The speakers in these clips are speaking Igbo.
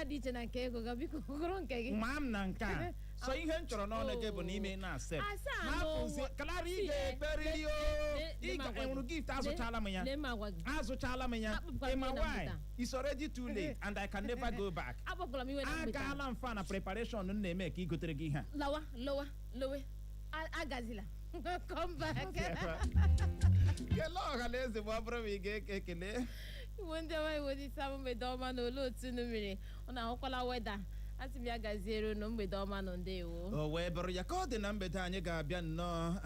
a dị iche na nke ego ga, biko, gụrụ nke gị. Nwa m, na nke a, so ihe m chọrọ n'ọnụ gị bụ na ime na accept. Asaa Hapụzie n'ụwa. Clara, ị See, ga-ekperiri o. lee Ị m agwa gị. enwere gift, azụchala m ya. Lee m agwa gị. Azụchala m ya. Akpụkwara m Ịma iwe na why? mgbede a. It's already too late and I can never go back. Akpọkwala m iwe na mgbede a. Agaala m fa na preparation m na-eme ka ị gotere gị ihe a. Lawa, lowa, lowe. Agazila, come back. Kelee ọha na eze ma ọ bụrụ ma ị ga-eke ekele. Igbo ndị ọma, Igbo ndị sam, mgbede ọma. Na olee otu unu mere? Ọ na-ahụkwala weda. Asị m ya gaziere unu. Mgbede ọma nọ, ndewo. O wee bụrụ ya ka ọ dị na mgbede, anyị ga-abịa nnọọ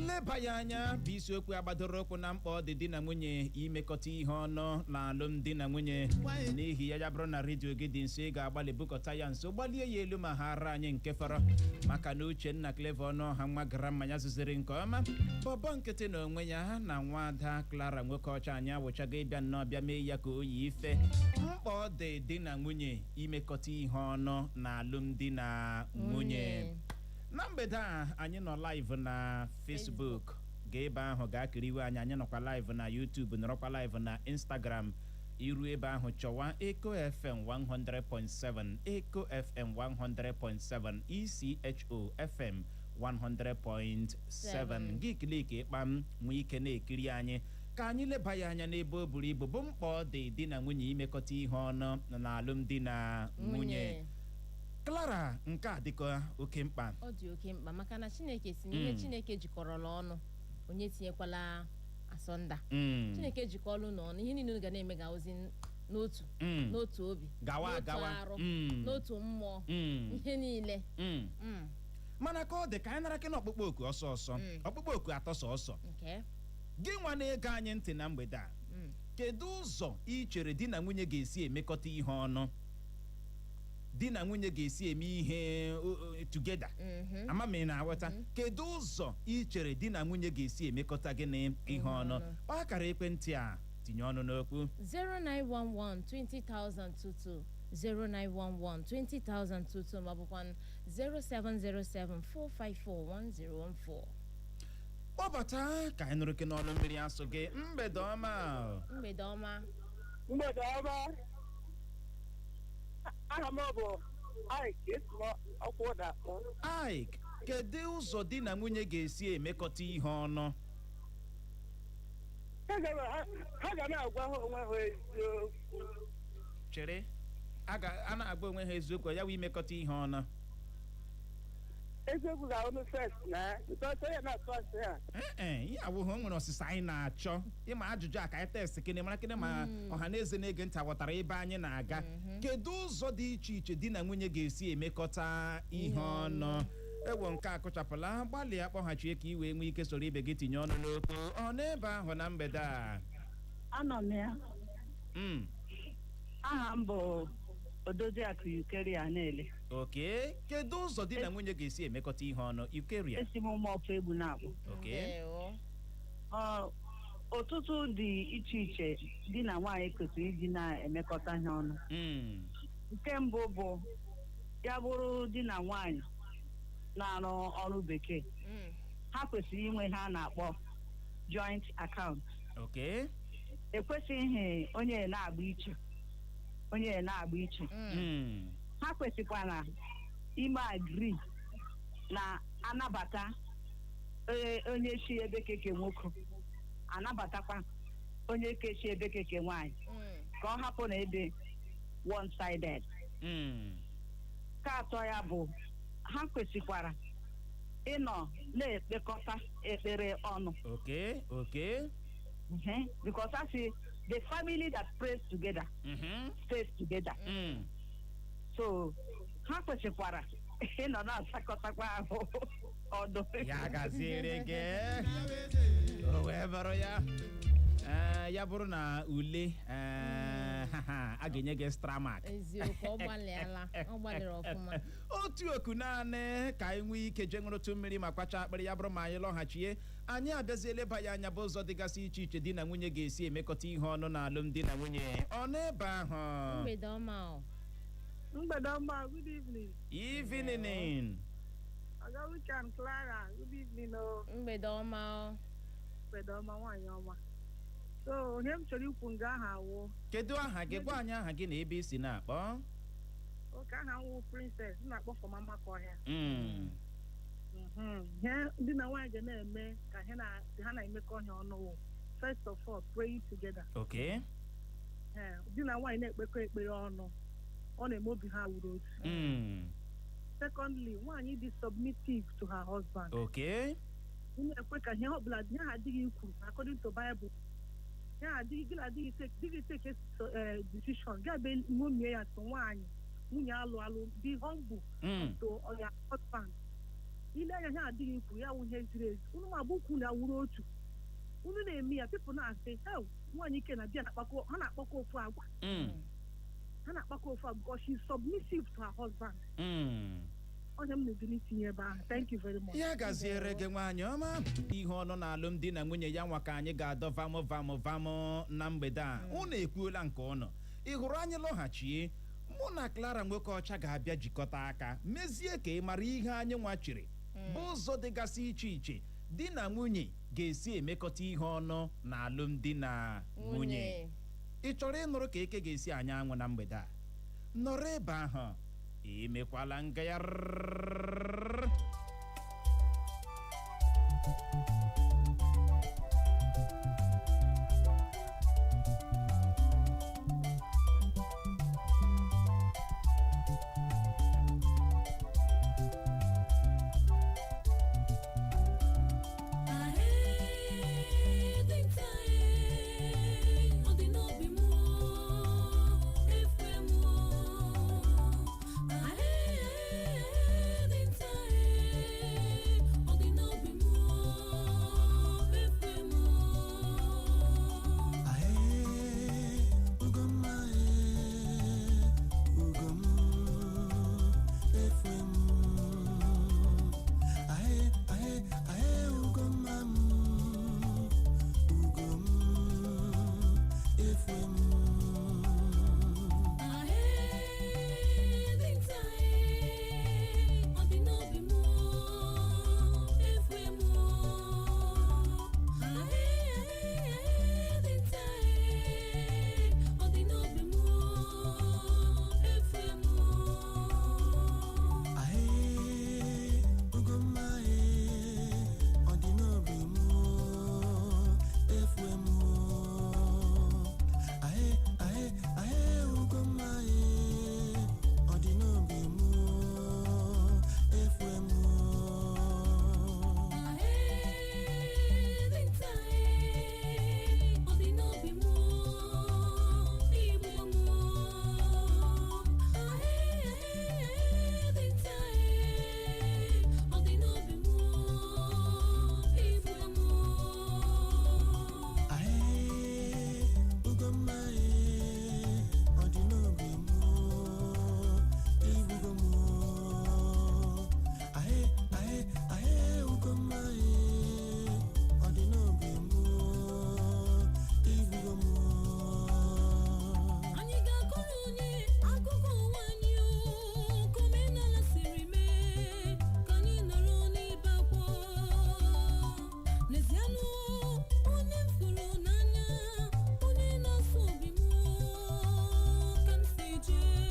leba ya anya bụ isiokwu agbadoro ụkwụ na mkpa ọ dị di na nwunye imekọta ihe ọnụ na alụmdi na nwunye. N'ihi ya, ya bụrụ na redio gị dị nso, ị ga-agbalị bukọta ya nso, gbalie ya elu ma ha ara anyị nke fọrọ, maka na Uchenna Clever ọnụ ọha nwa gara mmanya zuziri nke ọma, bọbọ nkịtị na onwe ya na nwada Clara nwoke ọcha, anyị awụchago ịbịa nnọọ bịa mee ya ka o yi ife mkpa ọ dị di na nwunye imekọta ihe ọnụ na alụmdi na nwunye. Na mgbede a, anyị nọ live na Facebook. Gaa ebe ahụ gaa kiriwe anyị. Anyị nọkwa live na YouTube, nọrọkwa live na Instagram. Iru ebe ahụ, chọwa Eco FM 100.7, Eco FM 100.7, ECHO FM 100.7. Gị click ịkpam, nwee ike na-ekiri anyị ka anyị leba ya anya n'ebe o buru ibu, bụ mkpa ọ dị di na nwunye imekọta ihe ọnụ na alụmdi na nwunye. Clara, nke a dịka oke mkpa. Ọ dị oke mkpa, maka na Chineke si na ihe Chineke jikọrọla ọnụ, onye tinyekwala asọnda. Chineke jikọọlụ n'ọnụ, ihe niile unu ga na-eme ga-ozi n'otu n'otu obi, Gawa n'otu agawa. arụ, n'otu mmụọ, ihe niile. Mana ka ọ dị, ka anyị nara kene ọkpụkpọ oku ọsọ ọsọ. Ọkpụkpọ oku atọ sọsọ. Nke Gị nwa na-ege anyị ntị na mgbede a, kedu ụzọ ị chere di na nwunye ga-esi emekọta ihe ọnụ, di na nwunye ga-esi eme ihe together? Ama m ị na-aghọta. Kedu ụzọ ị chere di na nwunye ga-esi emekọta gịnị ihe ọnụ? Ọnụ. Kpaa akara ekwentị a, tinye ọnụ n'okwu. 0911 20022, 0911 20022, ma ọ bụkwa 0707 454 1014. Kpọbata ka anyị nụrụ gị n'ọnụ mmiri asụ gị. Mgbede ọma. Mgbede ọma. Mgbede ọma. Aha m bụ Ike, esi m ọkwa ụda akpọ. Ike, kedu ụzọ di na nwunye ga-esi emekọta ihe ọnụ? Ha ga na-agwa ha onwe ha eziokwu. Chere, a na-agwa onwe ha eziokwu, ya wụ imekọta ihe ọnụ? Eziokwu ga-ahụ first na because onye na-atụ asị ha. Ee, ihe awụghị o nwere ọsịsa anyị na-achọ ịma ajụjụ a ka anyị test kene mara kene ma ọha na eze na-ege ntị aghọtara ebe anyị na-aga. Kedu ụzọ dị iche iche di na nwunye ga-esi emekọta ihe ọnụ? Ewo, nke a kụchapụla. Gbalịa kpọghachie ka ị wee nwee ike soro ibe gị tinye ọnụ n'okwu. Ọ n'ebe ahụ na mgbede a? Anọ m ya. Aha m bụ Odoziakụ Eukeria na-ele. Oke, kedu ụzọ di na nwunye ga-esi emekọta ihe ọnụ, Eukeria? Esi m ụmụọfụ egbu na-akpụ. Oke. Ndewo. Ọtụtụ dị iche iche di na nwaanyị kwesịrị iji na-emekọta ihe ọnụ. Nke mbụ bụ, ya bụrụ di na nwaanyị na-arụ ọrụ bekee, ha kwesịrị inwe ha a na-akpọ joint account. Ekwesịghị onye na-agba iche, onye na-agba iche. Ha kwesịkwara ime agree na anabata onye si ebe keke nwoke, anabatakwa onye kechi ebe keke nwaanyị, ka ọ hapụ na ebe one sided. Nke atọ ya bụ, ha kwesịkwara ịnọ na-ekpekọta ekpere ọnụ. Okay okay Because I say the family that prays together stays together. So ha kwesịkwara ịnọ na-asakọtakwa ahụ ọdụ. Ya gaziere gị. O wee bụrụ ya. Ee, ya bụrụ na ule ee, a ga-enye gị extra mark. Eziokwu, ọ gbalịala, ọ gbalịrị ọfụma. Otu oku naanị ka anyị nwee ike jee ṅụrụtụ mmiri ma kwacha akpịrị. Ya bụrụ ma anyị lọghachie, anyị abịazie leba ya anya bụ ụzọ dịgasị iche iche di na nwunye ga-esi emekọta ihe ọnụ na alụmdi na nwunye. Ọ n'ebe ahụ? Mgbede ọma o. Mgbede ọma, good evening. Evening. Oga Uche and Clara, good evening o. Mgbede ọma o. Mgbede ọma, nwaanyị ọma. So onye m chọrọ ikwu nga aha awụ. Kedu aha gị? Gwa anyị aha gị na ebe i si na-akpọ. Oke aha nwụ Princess m na-akpọ from Amakọhịa. Ihe di na nwaanyị ga na-eme ka ha na-emekọ ihe ọnụ wụ, first of all, praying together. Ee, di na nwaanyị na-ekpekọ ekpere ọnụ, ọ na-eme obi ha wuru otu. Secondly, nwaanyị dị submissive to her husband. Ị na-ekwe ka ihe ọbụla ihe ha adịghị kwuru according to Bible, ya adịghị gị na adịghị take dịghị take decision gị abịa ṅomie ya. So nwaanyị, nwunye alụ alụ, be humble to your husband. Ile anya ihe adịghị kwuru ya wụ ihe ziri ezi, unu ma bụ ukwu na wuru otu unu na-eme ya. People na-asị, "Hell, nwaanyị ike na di ya na-akpakọ, ha na-akpakọ ofu agwa, ha na-akpakọ ofu agwa," because she is submissive to her husband. Onye m na-ebili itinye ebe ahụ. Thank you very much. Ya gaziere gị, nwaanyị ọma. Ihe ọnụ na alụmdi na nwunye ya nwa ka anyị ga-adọ vamụ vamụ vamụ na mgbede a. Unu ekwuola nke ụnụ. Ị hụrụ, anyị lọghachie, mụ na Clara nwoke ọcha ga-abịa jikọta aka mezie ka ị mara ihe anyị nwachiri bụ ụzọ dịgasị iche iche di na nwunye ga-esi emekọta ihe ọnụ na alụmdi na nwunye. Ị chọrọ ịnụrụ ka eke ga-esi anya anwụ na mgbede a? Nọrọ ebe ahụ, emekwala ngagharị. Ọ dị n'obi m, efe m. Dị nta, ọ dị n'obi m, efe m. Ae, Ugomma, e, Ugom, efe m. Ae, ae, ae, Ugomma m, Ugom, efe m. Dị nta, ọ dị n'obi m, efe m. Dị nta, ọ dị n'obi m, efe m. Ae, Ugomma, e, ọ dị n'obi m, efe m. Ae, ae, ae, Ugomma, e, ọ dị n'obi m, efe m. Dị nta, ọ dị n'obi m, igbu m. Dị nta, ọ dị n'obi m, igbu m. Ae, Ugomma, e, ọ dị n'obi m, igbugo m. Ae, ae, ae, Ugomma, e, ọ dị n'obi m, igbugo m. Anyị ga-akọrọ onye akụkọ ụwa anyị o, ka omenala siri mee ka anyị nọrọ n'ibe akwa. N'ezianụ, onye m fụrụ n'anya, onye na-asọ obi m, ka m si jee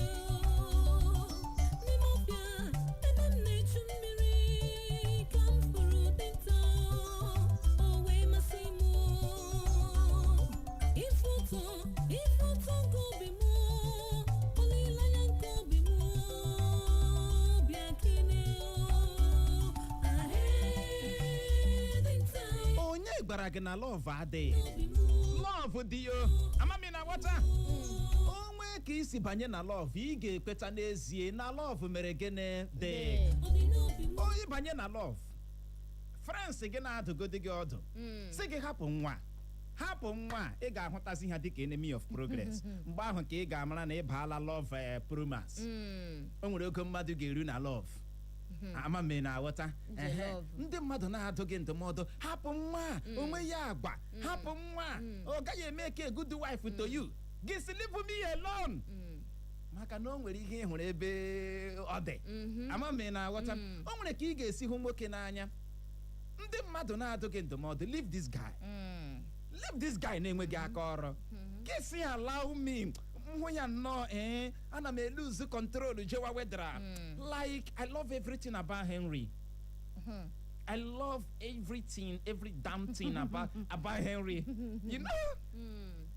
n'ime ọfịa ebe m na-echu mmiri ka m fụrụ dinta, o wee masị m. Ife ụtọ, ife ụtọ nke obi m, olileanya nke obi m, bịa kene. Dinta. Onye gwara gị na love adịghị? Obi m. Love dị yo, amami na nghọta onwe ka isi banye na love, ị ga-ekweta n'ezie na love mere gịnị dị. Ọ dị n'obi m. Onye banye na love, friends gị na-adụgodi gị ọdụ si gị hapụ nwa, hapụ nwa, ị ga-ahụtazi ha dịka enemy of progress. Mgbe ahụ ka ị ga-amara na ị baala love promise. O nwere oge mmadụ ga-eru na love, ama m ị na-aghọta. Nje Ehe. love. Ndị mmadụ na-adụ gị ndụmọdụ, hapụ nwa a, onwe ya agwa, hapụ nwa a, ọ gaghị eme ka a good wife to you. Gị si, "Leave me alone," maka na o nwere ihe ị hụrụ ebe ọ dị. Ama m ị na-aghọta. O nwere ka ị ga-esi hụ nwoke n'anya, ndị mmadụ na-adụ gị ndụmọdụ, "Leave this guy." Leave this guy na-enweghị aka ọrụ. Gị si, "Allow me." Hụ ya nnọọ, ee, ana m elose control jewa wedra. Like, I love everything about Henry. I love everything, every damn thing about Henry.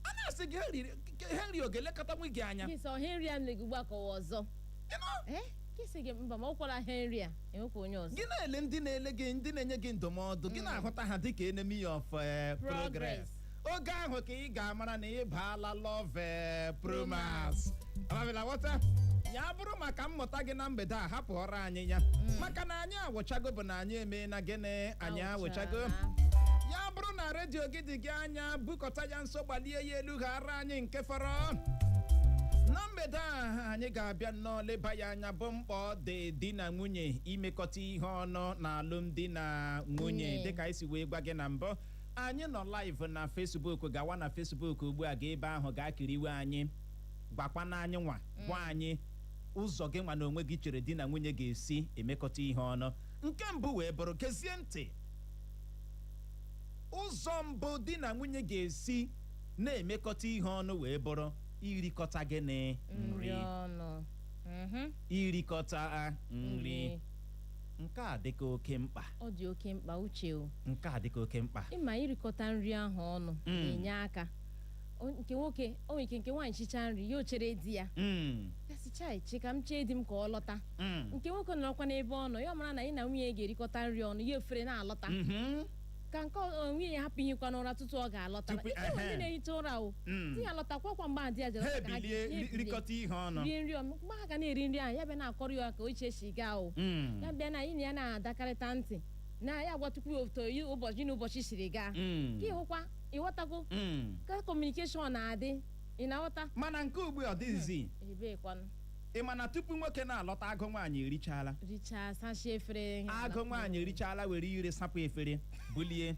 A na-asị gị Henry, Henry ọ ga-elekọta nwe gị anya. Gị sọ Henry a nle gị ugbu a ka ọwa ọzọ. You know? Ee, gị sị gị mba, ma ọ kwara Henry a, enwekwa onye ọzọ. Gị na-ele ndị na-ele gị, ndị na-enye gị ndụmọdụ, gị na-ahụta ha dịka enemy of progress. Progress. Oge ahụ ka ị ga-amara na ị baala love promise. Amabila ghọta ya. Bụrụ maka mmụta gị na mgbede a, hapụ ọrụ anyị ya, maka na anyị awụchago, bụ na anyị emeela gịnị? Anyị awụchago. Ya bụrụ na redio gị dị gị anya, bukọta ya nso, gbalie ya elu, ghara anyị nke fọrọ na mgbede a. Anyị ga-abịa nnọọ leba ya anya, bụ mkpa ọ dị di na nwunye imekọta ihe ọnụ na alụmdi na nwunye. Nwunye. Dịka anyị si wee gwa gị na mbụ, anyị nọ live na Facebook. Gawa na Facebook ugbu a, gaa ebe ahụ, gaa kiriwe anyị. Gwakwana anyị nwa, gwa anyị ụzọ gị nwa na onwe gị chere di na nwunye ga-esi emekọta ihe ọnụ. Nke mbụ wee bụrụ, gezie ntị, ụzọ mbụ di na nwunye ga-esi na-emekọta ihe ọnụ wee bụrụ irikọta gịnị? Nri. Nri. Ọnụ. Irikọta nri, nke a dịka oke mkpa. Ọ dị oke mkpa, Uche o. Nke a dịka oke mkpa. Ịma irikọta nri ahụ ọnụ na-enye aka. Nke nwoke o nwere ike, nke nwaanyị chichaa nri ya, o chere di ya. Ya sị, "Chai, chi ka m chee di m ka ọ lọta." Nke nwoke nọrọkwa n'ebe ọ nọ, ya ọ mara na ị na nwunye ya ga-erikọta nri ọnụ, ya efere na-alọta, ka nke nwunye ya hapụ ihikwa n'ụra tutu ọ ga-alọta. Tupu- Ike nwere ndị ehe. na-ehicha ụra o. Di ya lọtakwa kwa mgbe a di ya jere Ha lọta ka ha ebilie ga- ya ebilie, rikọta ihe ọnụ. Rie nri ọnụ. Mgbe ha ga na-eri nri ahụ, ya bịa na-akọrọ ya ka uche si gaa o. Ya bịa na anyị na ya na-adakarịta ntị na ya agwatukwu ya otu ụbọchị na ụbọchị siri gaa. Ka ịhụkwa, ịghọtago? Ka communication na-adị, ị na-aghọta? Mana nke ugbu a ọ dịghịzi. Ebekwanụ? Ị ma na tupu nwoke na-alọta, agụ nwaanyị erichala. Richaa, sachie efere. Agụ nwaanyị erichala, were ire sapụ efere bulie.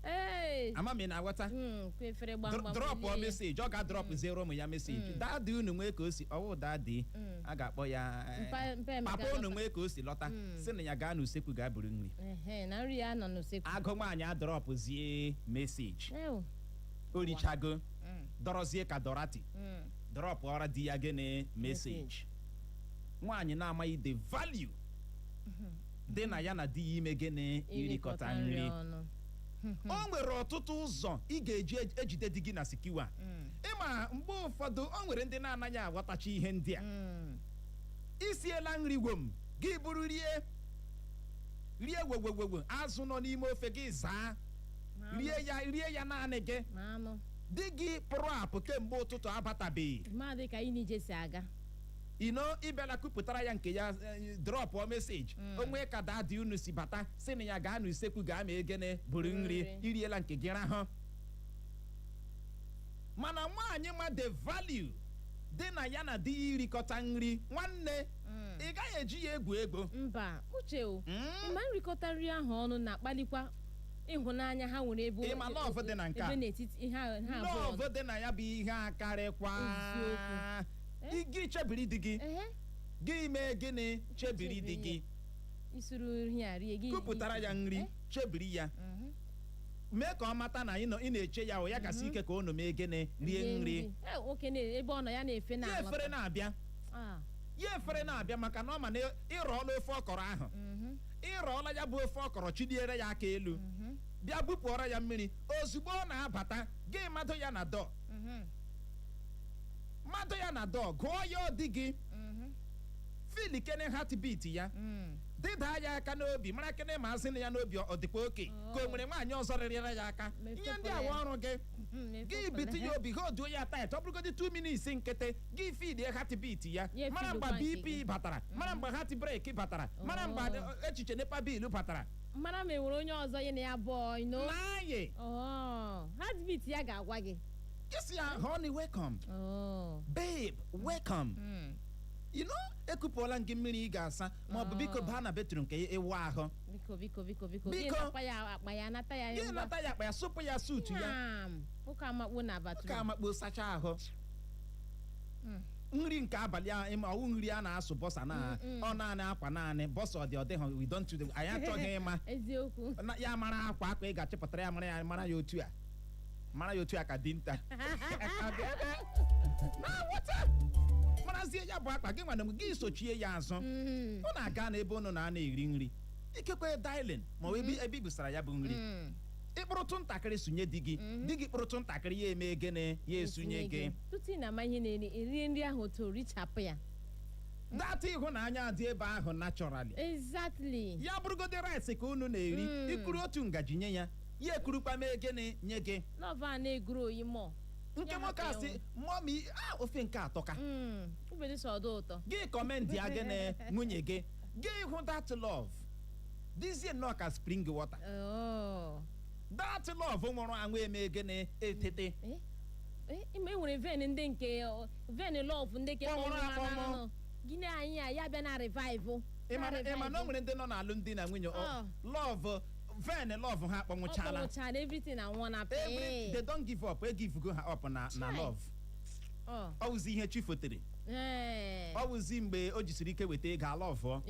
Ee. Ama m ị na-aghọta. Kwa efere gbamgbam. Dropụ Bulie. Message ọ ga-adropụ zero ụmụ ya message, "Daddy, unu nwee ka o si ọwụ, daddy." A ga-akpọ ya Mpa Emeka "Papa, unu lọta. nwee ka o si lọta." Si na ya gaa n'usekwu gaa buru nri. Ehe, na nri ya nọ n'usekwu. Agụ nwaanyị adropụzie message. Ew. O richago, dọrọzie ka dọrati, dropụọra di ya gịnị? Message. Message. Nwaanyị na-amaghị the value dị na ya na di ya ime gịnị? Irikọta nri. Ọnụ. O nwere ọtụtụ ụzọ ị ga-eji ejide di gị na sikiwa. Ịma mgbe ụfọdụ o nwere ndị na-anaghị aghọtacha ihe ndị a. Isiela nri gwom, gị bụrụ rie rie wewewewe, azụ nọ n'ime ofe gị zaa. Ma anụ. Rie ya, rie ya naanị gị. Ma anụ. Di gị pụrụ apụ kemgbe ụtụtụ, abatabeghị. Ma dị ka ị n'ije si aga. Ino ịbịala kupụtara ya nke ya, dropụ message, o nwee ka daddy unu si bata, si na ya gaa n'usekwu gaa ma egene buru nri. Nri. Iriela nke gị, rahụ. Mana nwaanyị ma the value dị na ya na di ya irikọta nri, nwanne, ị gaghị eji ya egwu egwu. Mba, Uche o. Ma nrikọta nri ahụ ọnụ na-akpalikwa ịhụnanya ha nwere ebe Ịma love dị na nke a? ebe n'etiti ihe ha abụọ nọ. Love dị na ya bụ ihe akarịkwa. Eziokwu. Gị chebiri di gị. Gị mee gịnị? Chebiri di gị. Isuru nri a rie gị. Kupụtara ya nri. Chebiri ya. Mee ka ọ mata na ị nọ, ị na-eche ya o, ya kasị ike ka unu mee gịnị? Rie nri. Ee, nwoke na ebe ọ nọ ya na-efe Ya na-alọta. efere na-abịa. Ya efere na-abịa, maka na ọ ma na ịrọọla ofe ọkọrọ ahụ. Ịrọọla ya bụ ofe ọkọrọ, chidiere ya aka elu, bịa bupụọrọ ya mmiri. Ozugbo ọ na-abata, gị mmadụ ya na dọ, mmadụ ya na dọ, gụọ ya ọ dị gị, feel kene heartbeat ya, dịdaa ya aka n'obi, mara kene ma azị na ya n'obi ọ dịkwa oke, ka o nwere nwaanyị ọzọ rịrịra ya aka. Ihe ndị awa ọrụ gị. Gị bitụ ya obi, holduo ya tight, ọ bụrụgodị 2 minutes nkịtị, gị feelie heartbeat ya. Ya mara mgbe efeedokwa nke BP gị. batara, mara mgbe heart break batara, mara mgbe echiche NEPA bill batara. Mara ma e nwere onye ọzọ ya na ya bụọ ino. Naayi. Oh, heartbeat ya ga-agwa gị. Gị ya, "Honey, welcome." "Babe, welcome." Ekupụọla m gị mmiri ị ga-asa, ma ọ bụ, "Biko, baa na bedroom ka ịwụ ahụ." Biko, biko, biko, biko. Gị Biko. nakwa ya akpa ya, nata ya Gị ngwa. nata ya akpa ya, sụpụ ya suit ya. Nyam. Ụka amakpo na Ka bathroom. amakpo sacha ahụ. Nri nke abalị a, ịma ọwụ nri a na-asụ bọsa na ọ naanị akwa, naanị bọsa. Ọ dị, ọ dịghị, we don't do, anyị achọghị ịma. Ya mara akwa, akwa ị ga-achịpụtara ya, mara ya, mara ya otu a, mara ya otu a ka dinta na wata marazie ya bụ akpa gị nwana gị, sochie ya azụ. Ọ na-aga n'ebe unu na-ana eri nri, ikekwe dining ma ọ bụ ebe ibusara ya bụ nri. Ịkpụrụtụ ntakịrị sunye di gị, di gị kpụrụtụ ntakịrị, ya eme gịnị? Ya esunye gị. Tutu ị na-ama ihe na-eri, erie nri ahụ otu richapụ ya. Data ịhụnanya dị ebe ahụ naturally. Ya bụrụgodị rice ka unu na-eri, ikuru otu ngaji nye ya, ya ekurukwa mee gịnị? Nye gị. Love a na-eguru oyi mọ. Nke Ya nwoke hapụ asị, ya. "Mommy, a ofe nke atọka." Ubedi sọ ọdọ ụtọ. Gị commend ya gịnị? Nwunye gị. Gị hụ that love dizie nnọọ ka spring water. Oh. That love nwụrụ anwụ eme gịnị? Etete. Eh? Eh, ime e nwere vein ndị nke vein love ndị nke Kpọnwụrụ kpọnwụrụ akpọnwụ. anụ. Gịnị anyị a ya bịa na revive. Ị ma na o nwere ndị nọ n'alụmdi na nwunye, Oh. love, vein love ha akpọnwụchala. Ọ kpọnwụchala, everything anwụọ na Every, they don't give up, e give go ha up na Chai. love. Oh. Ọ wụzi ihe chi fotere. Ọ wụzi mgbe o jisiri ike weta ego alọvụọ.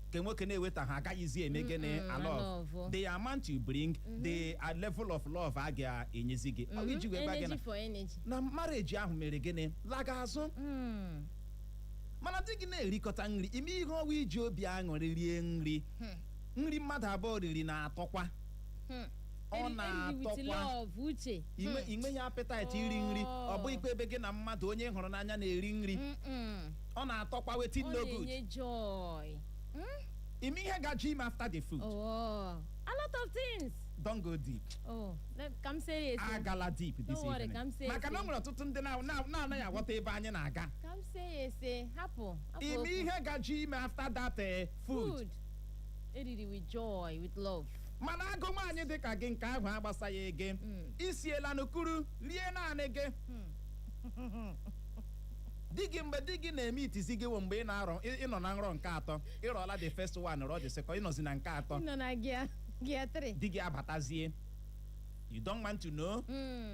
Nke nwoke na-eweta, ha agaghịzi eme gịnị? Alọv. Alọvụ. The amount you bring, the level of love a ga-enyezi gị. Ọ iji wee gwa gị na Energy for energy. Na marriage ahụ mere gịnị? Laga azụ. Mana di gị na-erikọta nri, ime ihe ọwa iji obi aṅụrị rie nri. Nri mmadụ abụọ riri na-atọkwa. Ọ Eriri with na-atọkwa. love, uche. Inwe ya appetite iri nri. Ọ bụ ikpe ebe gị na mmadụ onye hụrụ n'anya na-eri nri. Ọ na-atọkwa, wetin Ọ no good. na-enye joy. Ime ihe gaji ime after the food. Oh, a lot of things. Don't go deep. Oh, ka m say ya ese. Agala deep this Don't worry, evening. ka m say Maka na o ese. nwere ọtụtụ ndị na-anaghị aghọta ebe anyị na-aga. Ka m say ya ese. Hapụ. Hapụ Ime okwu. ihe gaji ime after that food. Food. Eriri with joy, with love. Mana agụ nwaanyị dị ka gị, nke ahụ agbasaghị gị. Isiela n'ukuru rie naanị gị. Di gị, mgbe di gị na-eme itizi gị wụ mgbe ị na-arọ, ịnọ na nrọ nke atọ. Ịrọla the first one, rọ the second, ịnọzi na nke atọ. Nọ na gear gear 3. Di gị abatazie, you don't want to know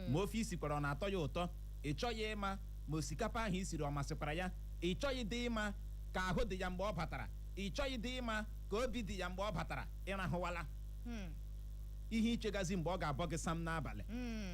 ma ofe isikwara ọ na-atọ ya ụtọ. Ị chọghị ịma ma osikapa ahụ isiri ọ masịkwara ya. Ị chọghị dị ịma ka ahụ dị ya mgbe ọ batara. Ị chọghị dị ịma ka obi dị ya mgbe ọ batara. Ịrahụwala. Ihe ichegazi mgbe ọ ga-abọ gị sam n'abalị,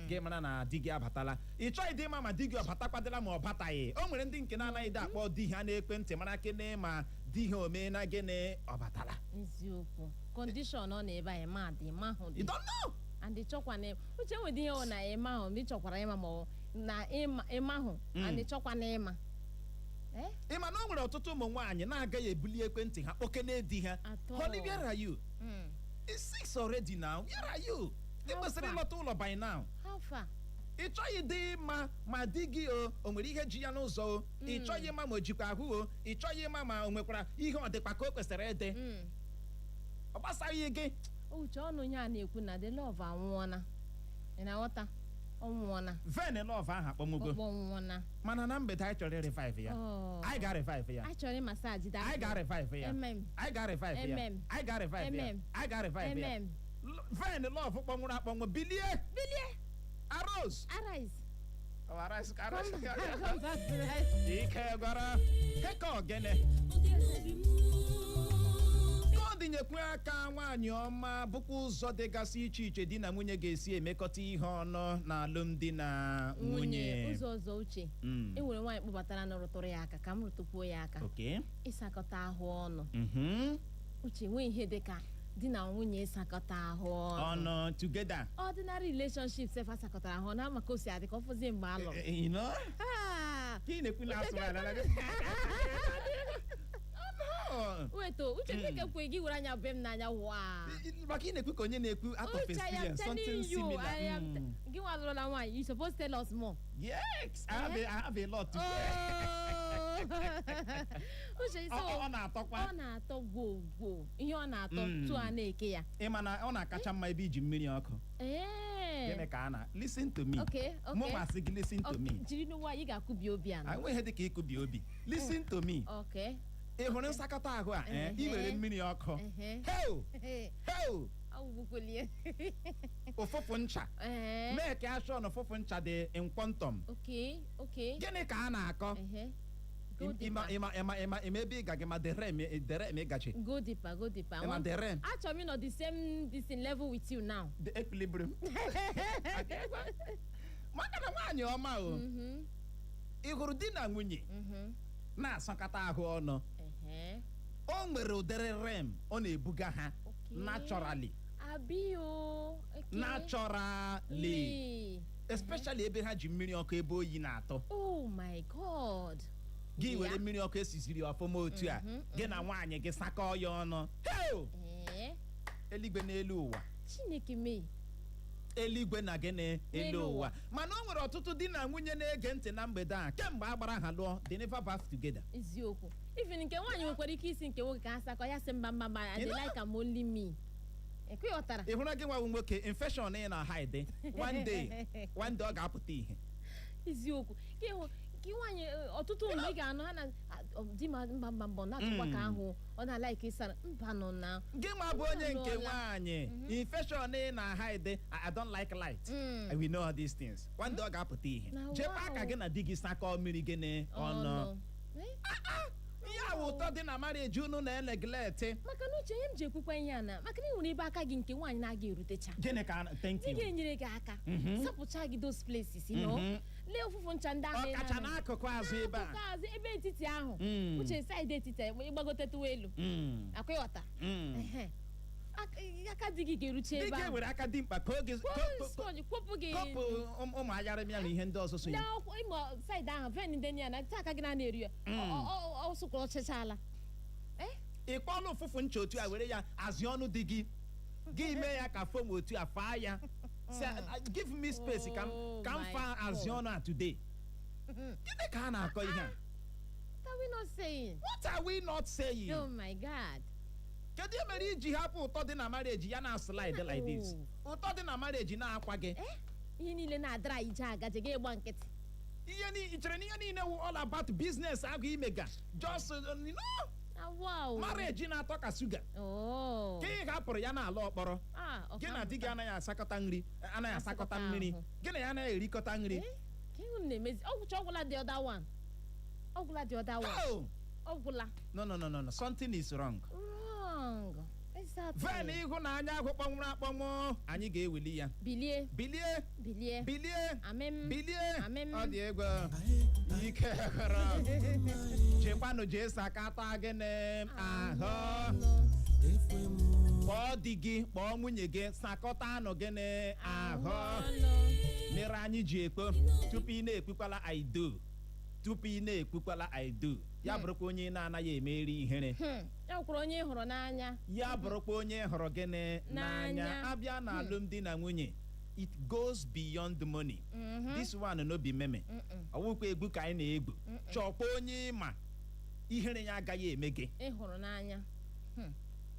gị mara na di gị abatala. Ị chọghị dị ịma ma di gị ọ batakwadịla ma ọ bataghị. O nwere ndị nke na-anaghị dị akpọ di ha n'ekwentị mara kene ma di ha omee na gịnị, ọ batala. Eziokwu. Condition ọ na ebe a ịma dị ịma ahụ You dị. don't know. And ị chọkwa na uche nwere ihe ọ na ịma ahụ, ma ị chọkwara ịma ma ọ na ịma ịma ahụ and ị chọkwa na ịma. Eh? Ị ma na o nwere ọtụtụ ụmụ nwaanyị na-agaghị ebuli ekwentị ha kpọkene di ha? At all. "Honey, where are you? It's 6 already now. Where are you? Ị How kwesịrị far? ịlọta ụlọ by now." How far? Ị chọghị dị ịma ma di gị o nwere ihe ji ya n'ụzọ o. Ị chọghị ịma ma o jikwa ahụ o. Ị chọghị ịma ma o nwekwara ihe ọ dịkwa ka o kwesịrị ịdị. Ọ gbasaghị gị. Uche, ọnụ ihe a na-ekwu na the love anwụọna. Ị na-aghọta? Ọ nwụọna. Vein love ahụ akpọnwụgo. Ọkpọ nwụọna. Mana na mgbede anyị chọrọ revive ya. Oh. Anyị ga-revive ya. Anyị chọrọ ịmassage that. Anyị ga-revive ya. MM. Anyị ga-revive ya. MM. Anyị ga-revive ya. MM. Anyị ga-revive ya. MM. Vein love kpọnwụrụ akpọnwụ, bilie. Bilie. Arise. Arise. Oh, arise, arise. Come back to life. Ike gwara keka ogene. Ka ọ dịnyekwe aka, nwaanyị ọma, bụkwa ụzọ dịgasị iche iche di na nwunye ga-esi emekọta ihe ọnụ na alụmdi na nwunye. Ụzọ ọzọ, uche, e nwere nwaanyị kpọbatara na rụtụrụ ya aka, ka m rụtụkwuo ya aka. Ịsakọta ahụ ọnụ. Uche, nwee ihe dị ka di na nwunye ịsakọta ahụ ọnụ. Ọnụ together. Ordinary relationship sef, asakọtara ahụ ọnụ maka o si adị ka ọ fụzie mgbe alụrụ. You know? Ah! Ka ị na-ekwu na asụ ala. No. Wait o, uche, nke kwe gị were anya be m n'anya waa. Maka ị na-ekwu ka onye na-ekwu out of Uche, I am experience, something telling you, similar. I am gị nwa alụrụla nwaanyị, you suppose tell us more. Yes, I have a lot to say. Oh. Uche, so Ọ na-atọkwa. Ọ na-atọ gwogwo, ihe ọ na-atọ tu a na-eke ya. Ị ma na ọ na-akacha mma ebe iji mmiri ọkụ. Ee. Gịnị ka a na listen to me? Okay. Mụ masị gị, listen to me. Jiri n'ụwa ị ga-akụbi obi a. Enweghị ihe dị ka ịkụbi obi. Listen to me. Ị hụrụ nsakọta ahụ a, eh? Ị were mmiri ọkụ. Heo! Heo! Awụgwukwelie. Ụfụfụ ncha. Mee ka ashọn ụfụfụ ncha dị in quantum. Okay. Gịnị ka a na-akọ? Ehe. Go Ịma deeper. ịma ịma ịma ịma ebe ị ga gị ma dere m, dere m ịgachi. Go deeper, go deeper. Ịma dere m. Achọrọ m ịnọ the same this thing level with you now. The equilibrium. Maka na nwaanyị ọma o, ị hụrụ di na nwunye na-asakọta ahụ ọnụ, o nwere ụdịrị rem ọ na-ebuga ha naturally. Abi o. Okay. Naturally. Lee. Especially ebe ha ji mmiri ọkụ, ebe oyi na-atọ. Oh my God. Gị were mmiri ọkụ esiziri ọfụma otu a, gị na nwaanyị gị sakọọ ya ọnụ. Heo! Eluigwe n'elu ụwa. Chineke mee. Eluigwe na gịnị? Elu N'elu ụwa. ụwa. Mana o nwere ọtụtụ di na nwunye na-ege ntị na mgbede a, kemgbe a gbara ha lụọ, they never bath together. Eziokwu, even nke nwaanyị nwekwara ike isi nke nwoke ka ha sakọ ya, sị mba, mba, mba, I You dey know? like am only me. Ekwe ghọtara. Ị hụrụ gị nwa nwoke, infection ị na hide, one day, one day ọ ga-apụta ihe. Eziokwu, ka ịhụ nke nwaanyị, ọtụtụ mgbe ị ga-anụ ha na ah, ọ, di ma mba, mba, mba, ọ na-atụkwa ka ahụ ọ na-alike ịsara mba nọ na. Gị nwa bụ onye nke Anụọla. nwaanyị, infection ị na hide, I don't like light. We know all these things, one day ọ ga-apụta ihe. Na Chekwa wow. aka gị na di gị sakọọ mmiri gịnị ọnụ. Eh? Ihe a wụ ụtọ dị na marriage unu na-eneglect. Maka na uche, ihe m ji ekwukwa ihe a na maka na ị nwere ebe aka gị nke nwaanyị na-aga erutecha. Gịnị ka thank Di you. ga-enyere gị aka sapụcha gị those places. Lee ụfụfụ ncha ndị ahụ ị Ọkacha na-anọ. n'akụkụ azụ ebe a. N'akụkụ azụ ebe etiti ahụ. Uche, side etiti a, ịgbagotetụwa elu. Akwa ịghọta. Ehe. Aka di gị ga-eruche Dị ebe ka ahụ. ewere aka dị mkpa ka oge Sponge kwopụ gị. kọpụ ụmụ ayarịmịa na ihe ndị ọzọ so Lee ya. ọkwụ ịma side ahụ, ven ndị ya na taa aka gị na na-eri ya. Ọ sụkwara ọchịchala. Ị kpọọla ụfụfụ ncha otu a, were ya azị ọnụ dị gị, gị mee ya ka foam otu a, faa ya. Sị, "Ah, give me space ka m Oh ka m my faa azị God. ọnụ a today." Gịnị ka a na-akọ ihe a? What are we not saying? What are we not saying? Oh my God. Kedu ihe mere iji hapụ ụtọ dị na marriage ya na slide like this? Ụtọ dị na marriage na-akwa gị. Eh? Ihe niile na-adara ije agaje gị ịgba nkịtị. Ihe ni ị chere na ihe niile wụ all about business agụ imega just Ah, wow. marriage na-atọ ka sugar. Oh. Ka ị hapụrụ ya n'ala ọkpọrọ. Ah, Gị na di gị anaghị asakọta nri, anaghị asakọta Asakọta mmiri. ahụ. Gị na ya anaghị erikọta nri. Eh? Ka ihe unu na-emezi? Ọgwụcha ọgwụla the other one. Ọgwụla the other one. Oh! Ọgwụla. No, no, no, no, no, something is wrong. Wrong. Exactly. Ven ịhụnanya ahụ kpọnwụrụ akpọnwụ, anyị ga-eweli ya. Bilie. Bilie. Bilie. Bilie. Amem. Bilie. Amem. Ọ dị egwu ike hụrụ. Chekwanụ jee sakata gịnị ahụ. Kpọọ di gị, kpọọ nwunye gị, sakọta anụ gịnị ahụ mere anyị ji ekpo. Tupu ị na-ekpukwala "I do", tupu ị na-ekpukwala "I do", ya bụrụkwa onye ị na-anaghị emeri ihere. Ya kwuru onye ị hụrụ n'anya. Ya bụrụkwa onye hụrụ gịnị? N'anya. N'anya. Abịa na alụmdi na nwunye, it goes beyond the money. This one no be meme. Ọwụkwa egwu ka anyị na-egwu. Chọkwa onye ịma ihere ya agaghị eme gị. Ị hụrụ n'anya.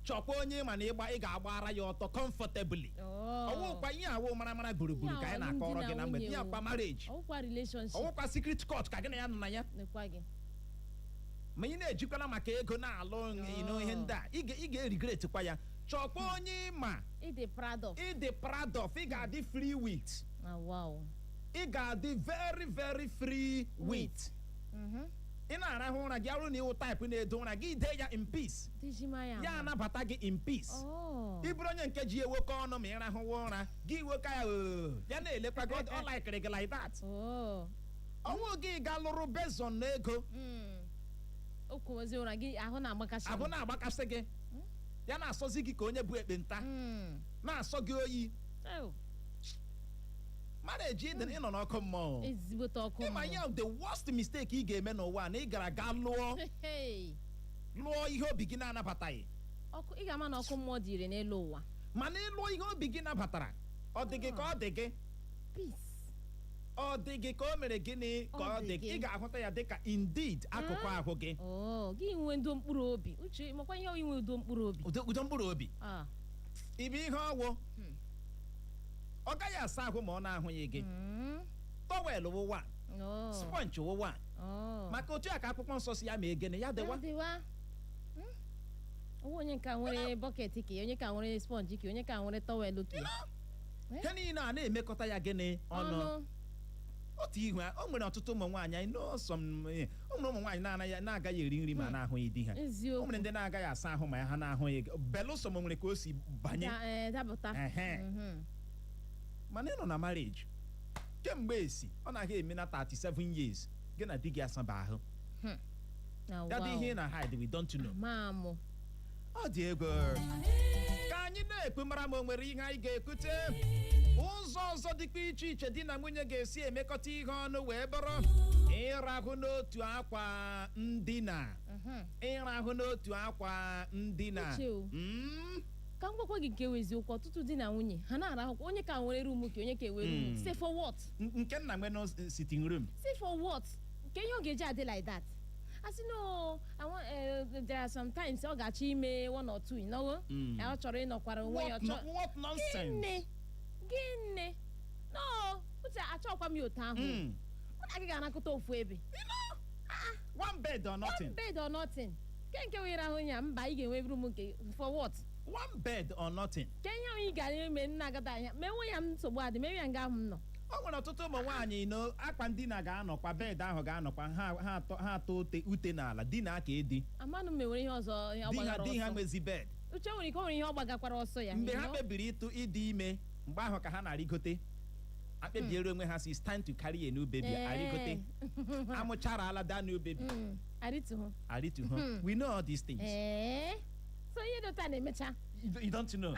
Chọkwa onye ịma na ịgba ị ga-agbara ya ọtọ comfortably. Oh. Ọwụkwa ihe awụ mara mara gburugburu ka anyị na-akọrọ gị na mgbede ihe akwa marriage. Ọwụkwa relationship. Ọwụkwa secret court ka gị na ya nọ na ya. Nekwa gị. Ma ị na-ejikwala maka ego na-alụ ino ihe ndị a, ị ga-erigret kwa ya. Chọkwa onye ịma Ị dị proud of. Ị dị proud of, ị ga-adị free with. Ah, wow. Ị ga-adị very very free with. Ị na-arahụ ụra gị, arụ na ịwụ type na-edo ụra gị, dee ya in peace. Dijima ya. Ya anabata gị in peace. Oh. Ị bụrụ onye nke ji ewoke ọnụ ma ị rahụwa ụra gị, woke ya oo, ya na-elekwa gị, ọ likere gị like that. Oh. Ọnwụ gị ga lụrụ based on ego. O kwuozi ụra gị, ahụ na-agbakasị. Ahụ na-agbakasị gị, ya na-asọzi gị ka onye bụ ekpenta, na-asọ gị oyi. Oh. Marriage ịnọ n'ọkụ mmụọ. Ezigbote ọkụ Ịma mmụọ. ihe ahụ, the worst mistake ị ga-eme n'ụwa a na ị gara gaa lụọ Hey. lụọ ihe obi gị na-anabataghị. Ọkụ, ị ga-ama na ọkụ mmụọ dị ire n'elu ụwa. Mana ịlụọ ihe obi gị nabatara, ọ dị gị ka ọ dị gị. Peace. Ọ dị gị ka o mere gịnị ka ọ dị gị. Ị ga-ahụta ya dịka indeed akụkụ ahụ gị. Oh, gị nwee udo mkpụrụ obi. Uche, makwa ihe inwe udo mkpụrụ obi. Udo mkpụrụ obi. Ah. Ibe ihe ọwụ, ọ gaghị asa ahụ ma ọ na-ahụghị gị. Towel wụwa, Oh. sponge wụwa. Oh. Maka otu a ka akwụkwọ nsọ si ya ma egene ya dịwa. Ya dịwa. Ọwụ onye ka nwere bucket ka ya, onye ka nwere sponge ka ya, onye ka nwere towel ka ya. Ihe niile a na-emekọta ya gịnị ọnụ. Otu ihu a, o nwere ọtụtụ ụmụ nwaanyị anyị know some, o nwere ụmụ nwaanyị na-anaghị na-agaghị eri nri ma na-ahụghị di ha. O Eziokwu. nwere ndị na-agaghị asa ahụ ma ha na-ahụghị gị, belụsọ ma o nwere ka o si banye. Dapụta. Ehe. Mana ị nọ na marriage kemgbe esi ọ na-aga eme na 37 years, gị na di gị asaba ahụ. Na Ya dị wow. ihe ị na hide, we don't know. Mamụ. Ọ dị ego ka anyị na-ekwu mara ma o nwere ihe anyị ga-ekwute. Ụzọ ọzọ dịkwa iche iche di na nwunye ga-esi emekọta ihe ọnụ wee bụrụ ịrahụ n'otu akwa ndina. Ịrahụ n'otu akwa ndina. Uche o. Ka m gwakwa gị nke wụ eziokwu, ọtụtụ di na nwunye ha na-arahụkwa, onye ka nwere room ka onye ka enwere room. Say for what? Nke nna nwe no sitting room. Say for what? Nke ihe ọ ga-eji adị like that? Asị no, I want, there are sometimes ọ ga-achọ ime one or two. Ọ chọrọ ịnọkwara onwe ya. What, Ọ no, chọrọ what nonsense. Gịnị gịnị? No, uche, achọkwa m ya otu ahụ. Mụ na gị ga-anakọta ofu ebe. One bed or nothing. One bed or nothing. Nke were ahụ ya mba, ị ga-enwe room nke for what? One bed or nothing. Ke ihe ahụ ị gara eme nna agada anya ma enwe ya nsogbu adị ma enwe ya nga ahụ m nọ. O nwere ọtụtụ ụmụ nwaanyị no akwa ndina ga-anọkwa, bed ahụ ga-anọkwa, ha atọ ute n'ala dina ka edi. Amanụ m enwere ihe ọzọ ihe ọ Di ha gbagara di ha ọsọ. nwezi bed. Uche, nwere ike o nwere ihe ọ gbagakwara ọsọ ya. Mgbe you ha know? kpebiri ịtụ ịdị ime, mgbe ahụ ka ha na-arịgote akpebiere onwe ha si it's time to carry a new baby. Arịgote amụchara ala that new baby. Arịtụhụ. Arịtụ ha. We know all these things. Ee, so ihe dị otu a na-emecha. You don't know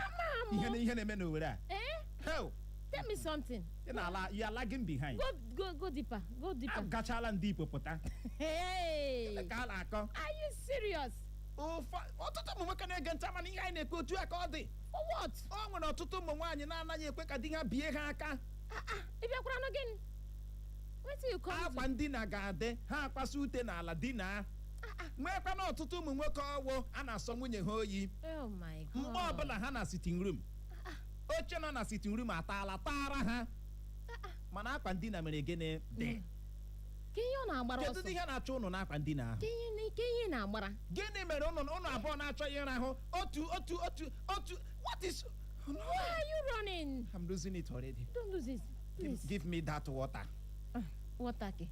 Amụ. ihe na-eme n'Owerri a. Ee. Hell. Tell me something. Ị na-ala, you are lagging behind. Go, go, go deeper, go deeper. Agachala ndị Igbo pụta. Hey! Ka a na-akọ. Are you serious? Ọtụtụ ụmụ nwoke na-ege ntị ama na ihe anyị na-ekwu otu a ka ọ dị. For what? O nwere ọtụtụ ụmụ nwaanyị na-anaghị ekwe ka di ha bie ha aka. Ah ah, ị bịakwara nụ gịnị? Wetin you come Akwa do? ndina ga-adị, ha akpasa ute n'ala dina. Nwekwana ọtụtụ ụmụ nwoke ọwụ a na-asọ nwunye ha oyi. Oh my God. Mgbe ọbụla ha na sitting room, oche nọ na sitting room ataala taara ha, mana akwa ndina mere gịnị dị? Ke ihe ọ na-agbara Kedu ọsọ? ihe na-achọ ụnụ n'akwa ndina ahụ? Ke ihe na-agbara? Gịnị mere ụnụ abụọ na-achọghị ịrahụ otu otu otu otu? What is Why are you running? I'm losing it already. Don't lose it, please. Give me that water. Ah, water ke.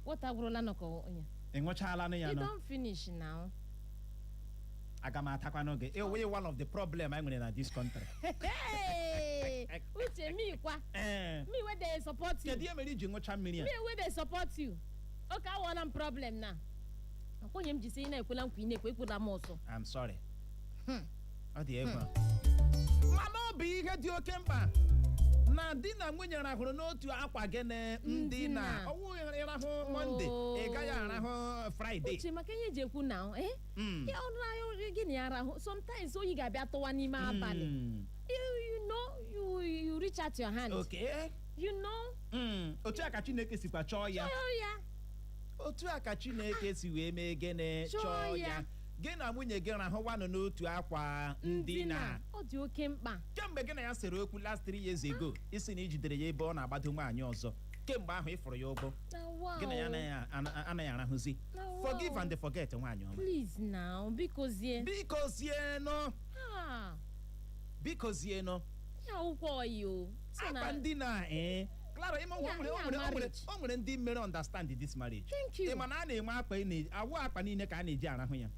Water gwụrụla nọkọ onye. Ị ṅụchaala nụ ya You nọ? don finish now. Aga m atakwanụ gị. Ewe, one of the problem anyị nwere na this country. Hey! Uche, me kwa. Ee. Me wey dey support you. Kedu ihe mere iji ṅụcha mmiri a? Me wey dey support you. Okay, awọla m problem na. Akwenye m ji sị ị na-ekwela nkwa, ị na-ekwe ekwela m ọsọ. I'm sorry. Ọ dị egwu, mana ọ bụ ihe dị oke mkpa na di na nwunye rahụrụ n'otu akwa gịnị ndina. Ndina. Ọwụ ịrahụ Monday, ị gaghị arahụ Friday. Uche, maka ihe eji ekwu na ya ọrụ ahụ gị na ya rahụ, sometimes oyi ga-abịa tụwa n'ime abalị. You know, you reach out your hand. You know. Otu a ka Chineke sikwa chọọ ya. Chọọ ya. Otu a ka Chineke si wee mee gịnị? Chọọ Chọọ ya. ya. Gị na nwunye gị rahụwanụ n'otu akwa ndina. Ọ dị oke mkpa. Kemgbe gị na ya sere okwu last 3 years ago, isi na ijidere ya ebe ọ na-agbado nwaanyị ọzọ, kemgbe ahụ ị fụrụ ya ụgwọ. Na wow. Gị na ya anaghị arahụzi. Na wow. Forgive and forget, nwaanyị ọma. Please now, biko zie. Biko zienụ. Ah, Biko zienụ. Ya akwụkwọ oyi o. So na Akwa ndina, ee, Clara, ịma Ya- o nwere ya o nwere o nwere marriage. o nwere ndị mere understand this marriage. Thank you. Ị ma na a na-enwe akpa ị awụ akpa niile ka a na-eji arahụ ya.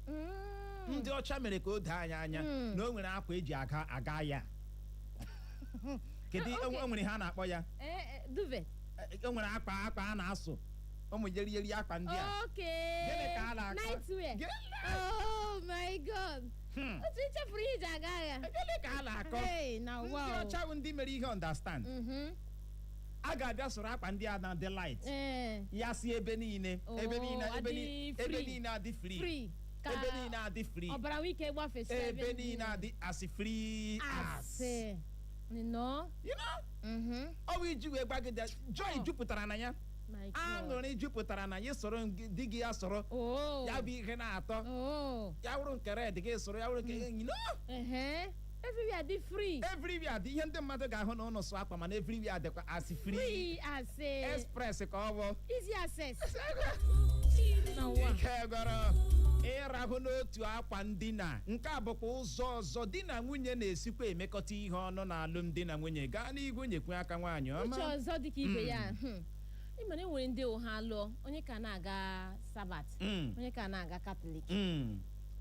Ndị ọcha mere ka o doo anyị anya na o nwere akwa eji aga aga ya. Kedu Okay. o nwere ihe a na-akpọ ya? Duvet. O nwere akwa a na-asụ ụmụ yeriyeri akwa ndị a. Okay. Gịnị ka a na-akpọ? Nightwear. Oh my God. Otu i chefuru ihe iji aga agha. Gịnị ka a na-akọ? Hey, na Ndị wow. ọcha bụ ndị mere ihe understand. A ga-abịa soro akwa ndị a na-adị light ya si ebe niile, ebe Oh, niile, ebe adị ebe free. niile adị free. Free. Ka Ebe niile adị free. ọbara nwee ike gbafesịa. Ebe niile adị as free as Asị. You know? You know? Ọ bụ iji wee gwa gị that joy Oh. jupụtara na ya. My God. Aṅụrị jupụtara na ya. Soro di gị ya soro. Oh. Ya bụ ihe na-atọ. Oh. Ya wụrụ nke red gị soro, ya wụrụ nke. Everywhere dị free. Everywhere dị ihe ndị mmadụ ga-ahụ na ụlọ sụ akwa, mana everywhere dịkwa as free. Free asị. Express ka ọ bụ. Easy access. Na ụwa. Ike gọrọ ịrahụ n'otu akwa ndina. Nke a bụkwa ụzọ ọzọ di na nwunye na-esikwa emekọta ihe ọnụ na alụmdi na nwunye. Gaa n'ihu, nyekwe aka, nwaanyị ọma. Uche, ọzọ dịka ibe ya. Ị ma na enwere ndị ụha lụọ, onye ka na-aga Sabbath, onye ka na-aga Catholic.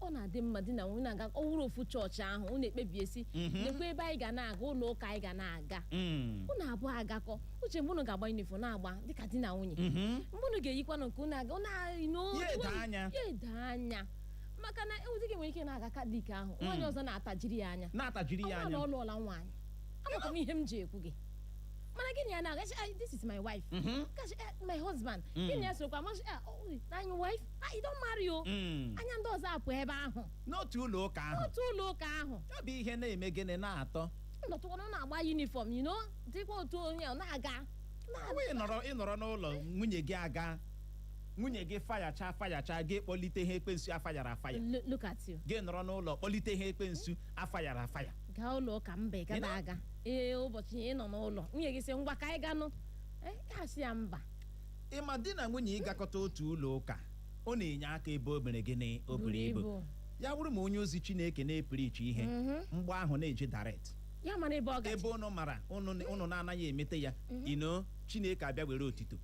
Ọ na-adị mma di na nwunye na-aga ọ wụrụ ofu chọọchị ahụ, unu ekpebiesi, lekwa ebe anyị ga na-aga, ụlọ ụka anyị ga na-aga. Unu abụọ agakọ uche, mgbe unu ga-agba uniform na-agba dịka di na nwunye, mgbe unu ga-eyikwanụ nke unu aga, unu Ya edo anya. Ya edo anya, maka na di gị nwere ike na-aga Catholic ahụ, nwaanyị ọzọ na-atajiri ya anya. Na-atajiri ya Ọ bụrụ anya. na ọ lụọla nwaanyị, amakwa m ihe m ji ekwu gị, mana gịnị ya na-aga, "Ah, this is my wife." Kachi, "Eh, my husband." Gịnị ya sokwa amasị, "Ah, oh, na your wife? Ah, you don't marry o." Anya ndị ọzọ apụ ebe ahụ. N'otu ụlọ ụka ahụ. Otu ụlọ ụka ahụ. Ya bụ ihe na-eme gịnị na-atọ. Nọtụkwana na-agba uniform, dịkwa otu onye ọ na-aga. Ọ ịnọrọ n'ụlọ nwunye gị, aga nwunye gị fayacha fayacha, gị kpọlite ihe ekwensu afayara afaya. Look at you. Gị nọrọ n'ụlọ kpọlite ihe ekwensu afayara afaya. Gaa ụlọ ụka mba, ị You gaba know? aga. Ee, ụbọchị ị nọ n'ụlọ, nwunye gị sị, "Ngwa, ka anyị ganụ." Eh, ya sị ya mba. Ịma di na nwunye ịgakọta otu ụlọ ụka, ọ na-enye aka ebe o mere gịnị, o buru ibu. Ya bụrụ ma onye ozi Chineke na-epirichi ihe, mgbe ahụ na-eje direct. Ya mara ebe ọ gaji. Ebe ụnụ mara ụnụ na-anaghị emete ya, Chineke abịa were otito.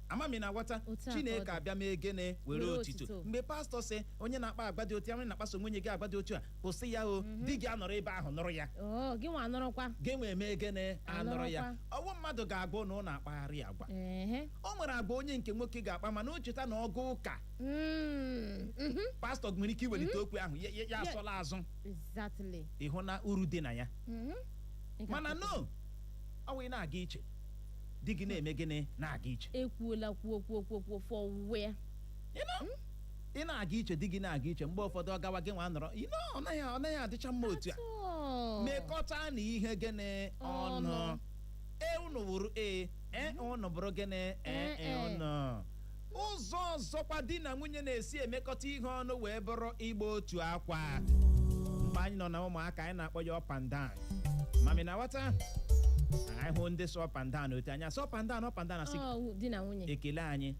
Amami na aghọta. Otu a ka ọ Chineke dị. abịa mee gịnị, were Were otito. otito. Mgbe pastọ sị onye na-akpa agwa dị otu ya, onye na-akpaso nwunye gị agwa dị otu a, kwụsị ya o, di gị anọrọ ebe ahụ nụrụ ya. Oo, gị nwa anọrọkwa. Gị nwee mee gịnị, anọrọ ya. Anọrọkwa. Ọwụ mmadụ ga-agwa na ọ na-akpagharị agwa. O nwere agwa onye nke nwoke ga-akpa, mana o cheta na ọgụ ụka, pastọ nwere ike iwelite okwu ahụ ya asọla azụ. Ịhụ na uru dị na ya. Mana no, ọ wụ ị na-aga iche, di gị na-eme gịnị, na-aga iche. Ekwuola, kwuo, kwuo, kwuo, kwuo, for where? Ị na-aga iche, di gị na-aga iche, mgbe ụfọdụ ọ gawa, gị nwa nọrọ. Ọ naghị adịcha mma otu a. At all. Mekọta na ihe gịnị ọnụ. Ọnụ. E unu wụrụ e e unu bụrụ gịnị e e. E, e. Unu ụzọ ọzọkwa di na nwunye na-esi emekọta ihe ọnụ wee bụrụ ịgba otu akwa. Mgbe anyị nọ na ụmụaka, anyị na-akpọ ya up and down. Mami na ghọta, anyị hụ ndị sọ up and down otu anya sọ up and down, up and down, asị Ọ di na nwunye. Ekele anyị.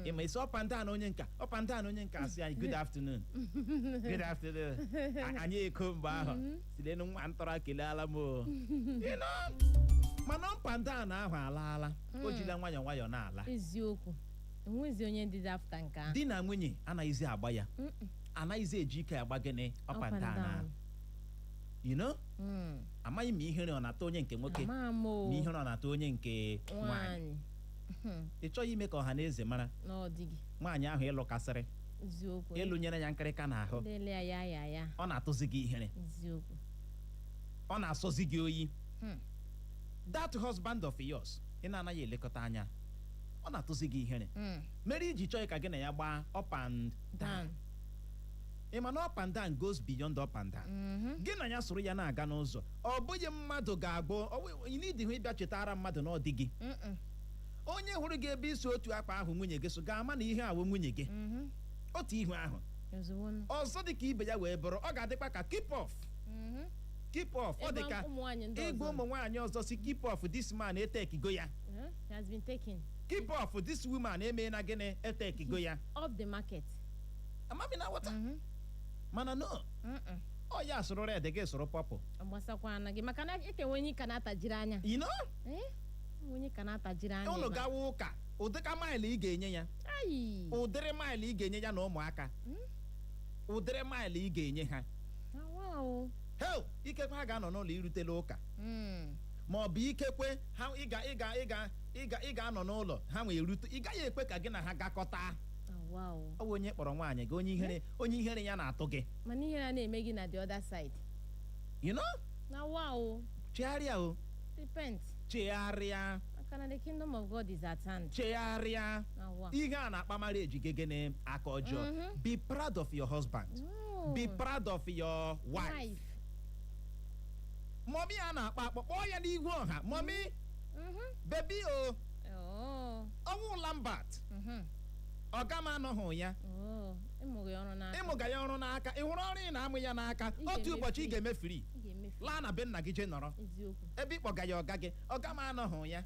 Ịma isi up and down onye nka, up and down onye nka, asị anyị, "Good afternoon, good afternoon." Anyị eko mgbe ahụ silenu nwa ntọrọ keleala m o. Mana up and down ahụ alaala, o jila nwayọọ nwayọọ na-ala. Eziokwu, enwezi onye dị after nke ahụ. Di na nwunye anaghịzi agba ya, anaghịzi eji ike agba gịnị, up and down ahụ. Amaghị m ihere ọ na-atọ onye nke nwoke, Ama m o. ma ihere ọ na-atọ onye nke nwaanyị. Nwaanyị. Ị chọghị ime ka ọha na eze mara Na ọ dịghị. nwaanyị ahụ ịlụkasịrị, ịlụnyere ya nkịrịka n'ahụ. Lele ya ya ya ya. Ọ na-atụzi gị ihere. Ọ na-asọzi gị oyi. That husband of yours ị na-anaghị elekọta anya, ọ na-atụzi gị ihere, mere iji chọọ ka gị na ya gbaa up and down. Down. Ị ma na up and down goes beyond up and down. Gị na ya soro ya na-aga n'ụzọ, ọ bụghị mmadụ ga-agbụ ị n'idi hụ ịbịa chetara mmadụ na ọ dị gị. Onye hụrụ gị ebe isi otu akpa ahụ nwunye gị so ga-ama na ihe awụ nwunye gị. Otu ihu ahụ. Ozugbo. Ọzọ dị ka ibe ya wee bụrụ, ọ ga-adịkwa ka keep off, keep off. Ọ dị Ebe ka ụmụ nwaanyị ndị ịgwa ọzọ. ụmụ nwaanyị ọzọ si, "Keep off this man, etekigo ya." Eh, he has been taken. "Keep off this woman, emeela gịnị, etekigo ya." Off the market. Amami na nghọta. Mana no, ọ ya sụrụ red, gị sụrụ purple. Ọ gbasakwana gị, maka na ekenwe onye ka na-atajiri anya. Eh? Onye ka na-atajiri anya Ụnụ ebe a. gawa ụka, ụdịka maịlụ ị ga-enye ya, Ayi. ụdịrị maịlụ ị ga-enye ya na ụmụaka, ụdịrị maịlụ ị ga-enye ha. Ah, wow. Hel, ikekwe ha ga-anọ n'ụlọ irutela ụka, ma ọ bụ ikekwe ha ịga ịga ịga ịga ị ga-anọ n'ụlọ ha nwee erute, ị gaghị ekwe ka gị na ha gakọta. Ah, wow. Ọ bụ onye kpọrọ nwaanyị gị, onye ihere, onye ihere ya na-atụ gị. Mana ihe na na-eme gị na the other side. Na wow. Chegharịa o. Repent. Chegharịa. Maka na the kingdom of God is at hand. Chegharịa. Na wow. Ihe a na-akpa mara ejige gịnị, aka ọjọọ. Be proud of your husband. No. Be proud of your wife. Wife. Mommy a na-akpọ akpọ, kpọọ ya n'ihu ọha, "Mommy." "Baby o." Oh. Ọnwụ Lambert. Ọga m anọghị ya. Oh. Ịmụghị ọrụ n'aka. Ịmụga ya ọrụ n'aka, ị hụrụ ọrụ ị na-amụ ya n'aka. Ị Otu ga-eme ụbọchị ị free. ga-eme free. Ị ga-emefu. Laa na be nna gị jee nọrọ. Ebe ịkpọga ya ọga gị, ọga m anọghị ya,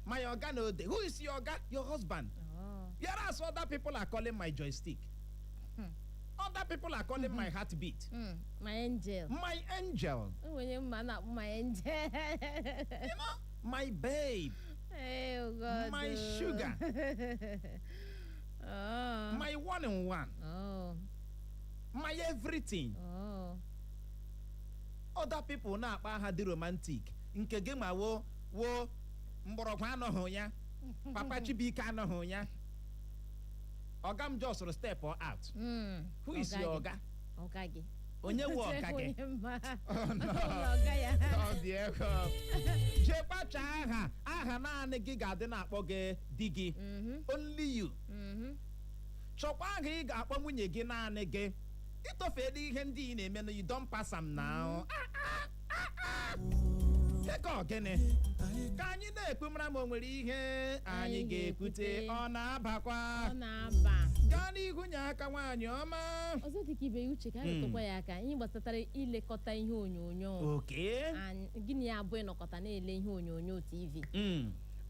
my ọga na ode. Who is your ọga? Your husband. Oh. Whereas other people are calling my joystick, other people are calling my heartbeat. My angel. My angel. Enwere mma na-akpọ my angel. My babe. Hey, oh God, My oh. sugar. Oh. My one in one. Oh. My everything. Oh. Other people na-akpa aha dị romantic, nke gị ma wo wo mgbọrọgwụ anọghị ya, papa Chibuike anọghị ya, ọga m just step out. Who is Ọga your gị. ọga? Ọga gị. Onye wụ ọga gị? Onye mma. Oh, no. Onye ọga ya. Ọ dị ego. Jee kpachaa aha, aha naanị gị ga-adị na-akpọ gị di gị. Only you. Chọkwa aha ị ga-akpọ nwunye gị naanị gị. Ịtọfeela ihe ndị ị na-eme na you don pass am now. Ah, ah, ah, ah. Dịka ogene ka anyị na-ekwu, mara ma o nwere ihe anyị anyị ga-ekwute. ga-ekwute. Ọ na-abakwa. Ọ na-aba. Gaa n'ihu, nye aka, nwaanyị ọma. Ọzọ dịka ibe ya, Uche, ka a na-etokwa ya aka, ihe gbasatara ilekọta ihe onyonyo. Gịnị ya abụọ ịnọkọta na-ele ihe onyonyo TV.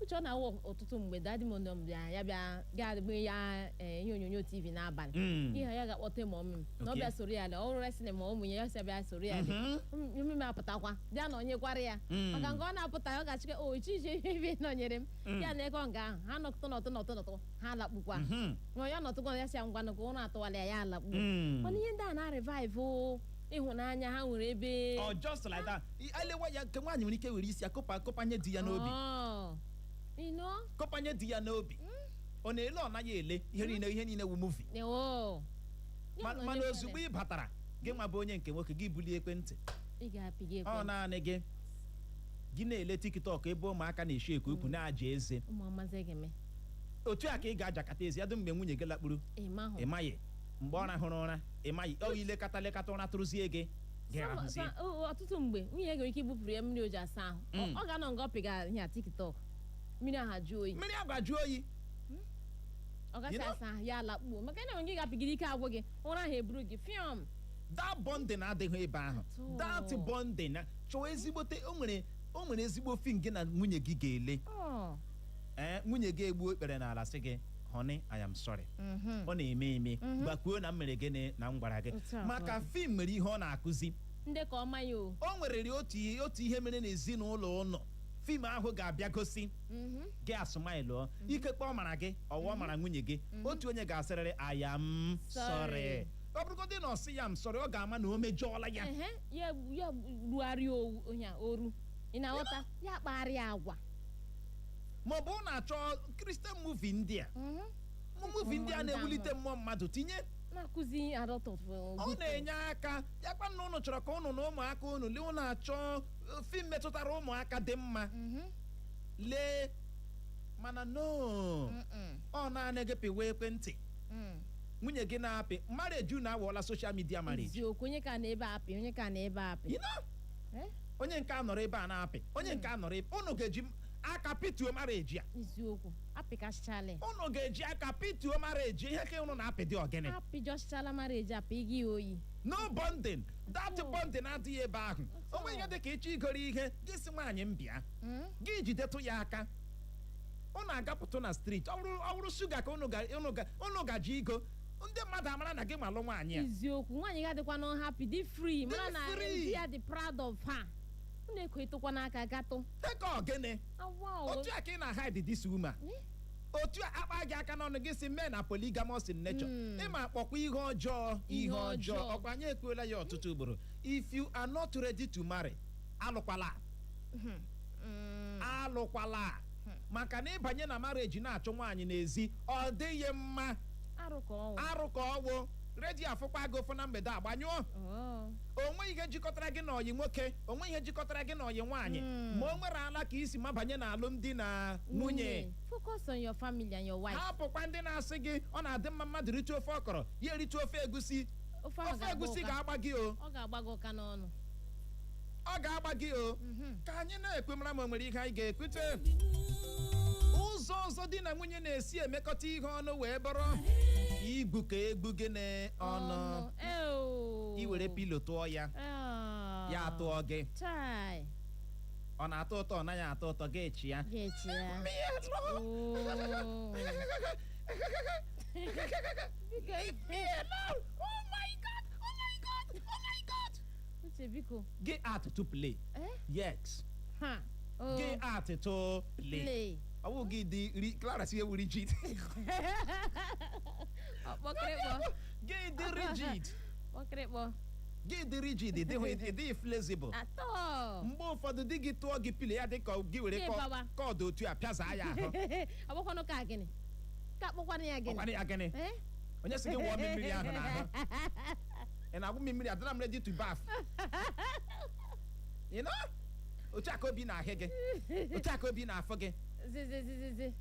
Uche, ọ na-awụ ọtụtụ mgbe daddy m nọ bịa, ya bịa ga-agbe ya ihe onyonyo TV n'abalị. Ihe ya ga-akpọte ma ọmị m na ọ bịa soro ya lee ọrụ wrestling, ma ụmụ ya, ya sị bịa soro ya lee. Ụmụ m apụtakwa bịa nọnyekwara ya. Maka nke ọ na-apụta, ọ ga-achịkwa o iche ebe nọnyere m ya na-ekọ nga ahụ, ha nọtụ nọtụ nọtụ nọtụ, ha alakpukwa. Ma ya nọtụkwa, ya sị ya ngwanụ ka ụra atụwala ya, ya alakpuo. Mana ihe ndị a na-revive ịhụnanya ha nwere ebe. Ọ just like that. Elewa ya, nke nwaanyị nwere ike were isi ya kụpa kụpanye di ya n'obi. Oh. You know? Kụpanye di ya n'obi. Ọ na-ele, ọ naghị ele ihe niile, ihe niile wu movie. Oh. Ya nọ Mana nyere. ozugbo ị batara, gị nwa bụ onye nke nwoke, gị bulie ekwentị. Ị ga-apị gị Ọ ekwentị. naanị gị, gị na-ele TikTok ebe ụmụaka na-eshi ekwu ukwu na-aja eze. Ụmụ amazi ga-eme. Otu a ka ị ga-ajakata ezi ya dum mgbe nwunye gị lakpuru. Ịma hụ. Ị maghị mgbe ọ rahụrụ ụra, ị maghị ọ ilekọta lekọta ụra tụrụzie gị, gị rahụzie. Ọtụtụ mgbe nwunye ya nwere ike ibupụrụ ya mmiri o ji asa ahụ. Ọ ga-anọ nga ọ pịga ihe a TikTok, mmiri ahụ ajụ oyi. Mmiri agwa jụọ oyi. Ọ gaghị You know? asa ahụ, ya alakpuo, maka na gị ga-apịgide, ike agwụ gị, ụra ahụ eburu gị fiọm. That bonding adịghị ebe ahụ. At all. That bonding na chọọ ezigbote, o nwere ezigbo film gị na nwunye gị ga-ele. Ee, nwunye gị egbuo ekpere n'ala sị gị, "Honey, I am sorry." Ọ na-eme eme, gbakwuo na m mere gịnị na m gwara gị. Otu a Maka ka ọ dị. film nwere ihe ọ na-akụzi. Ndị ka ọma ya o. O nwerere otu ihe mere n'ezinụlọ ụnọ, film ahụ ga-abịa gosi gị asụmaịlụọ ikekpe ọ mara gị ọwa, ọ mara nwunye gị, otu onye ga-asịrịrị, "I am sorry." Sorry. Ọ bụrụgodị na ọ sị ya m sorry, ọ ga-ama na o mejọọla ya. Ehe, ya rugharịa owu onye a oru, ị na-aghọta, ya kpagharịa agwa. Ma ọ bụ na-achọ Christian movie ndị a, movie ndị a na-ewulite mmụọ mmadụ, tinye. Na-akụzi a lot of Ọ good na-enye aka ya kwa na ụnụ chọrọ ka ụnụ na ụmụaka ụnụ lee, ụnụ achọ film metụtara ụmụaka dị mma. Lee, mana no. Ọ naanị gị pịwa ekwentị, nwunye gị na-apị. Marriage unu awọọla social media marriage. Eziokwu, onye ka na-ebe apị, onye ka na-ebe apị. You know? Eh? Onye nke a nọrọ ebe a na-apị, onye nke a nọrọ ebe, unu ga-eji aka pịtuo marriage a. Eziokwu, apịkachichala ya. Unu ga-eji aka pịtuo marriage. Ihe ka unu na-apị dị ogene. Apịjọchichala marriage, apị gị oyi. No bonding, that Oh. bonding adịghị ebe ahụ. O nweghị ihe dị ka ịchọ igoro ihe, gị si nwaanyị m bịa, gị jidetụ ya aka, unu agapụtụ na street. Ọ bụrụ sugar ka unu gaji igo, ndị mmadụ amara na gị malụ nwaanyị a. Eziokwu, nwaanyị ga-adịkwa nọ happy, dị free, mara na free. di ya dị proud of her. Unu ekwetukwa n'aka gatụ. Dịka ogene. Awa o. Otu a ka ị na hide this woman. Eh? Otu a akpa gị aka n'ọnụ, gị si men na polygamous in nature. Ịma akpọkwa ihe ọjọọ ihe Ihe ọjọọ. ọjọọ. Ọkwa anyị ekwuola ya ọtụtụ ugboro, if you are not ready to marry, alụkwala. Alụkwala, maka na ịbanye na marriage na-achụ nwaanyị n'ezi, ọ dịghị mma. Arụ ka ọnwụ. Arụ ka ọwụ. Redio afụkwa gị ụfụ na mgbede, agbanyụọ. Oh. Onwe ihe jikọtara gị na ọyị nwoke, onwe ihe jikọtara gị na ọyị nwaanyị, ma o nwere ala ka isi mabanye na alụmdi na nwunye. Focus on your family and your wife. Hapụkwa ndị na-asị gị ọ na-adị mma mmadụ rite ofe ọkọrọ, ya erite ofe egusi. Ofe ahụ Ofe ga-agba egusi ụka. ga-agba gị o. Ọ ga-agba gị ụka n'ọnụ. Ọ ga-agba gị o. Ka anyị na-ekwe, mara ma o nwere ihe anyị ga-ekwute. Ụzọ ọzọ di na nwunye na-esi emekọta ihe ọnụ wee bụrụ igbu ka egbu gịnị ọnụ. Eo. Iwere pillow tụọ ya, Ah. ya atụọ gị. Chai. Ọ na-atọ ụtọ, ọ naghị atọ ụtọ, gị echi ya. Ga-echi ya. Oh. Biko. Oh my God, oh my God, oh my God! Uche, biko. Gị art to play. Eh? Yes. Ha. Oh. Gị art to play. Play. Ọ bụ gị dị Clara si ewu rigid. Ọkpọkịrịkpọ. Gị dị rigid. Kpọkịrịkpọ. Gị dị rigid, ị dịghị flexible. Atọ. Mgbe ụfọdụ di gị tụọ gị pillow, ya dị ka gị were Gị bawa. kọọdụ otu a pịazaa ya ahụ. Ọgbakwanụ ka gịnị ka akpọkwanụ ya gịnị? Ọkwanụ ya gịnị? Eh? Onye sị gị wụọ m mmiri ahụ n'ahụ? Ị na-agwụ m mmiri? Adịla m ready to bath. You know? Otu aka obi na-ahịa gị, otu aka obi na-afọ gị. Zi zi zi zi zi.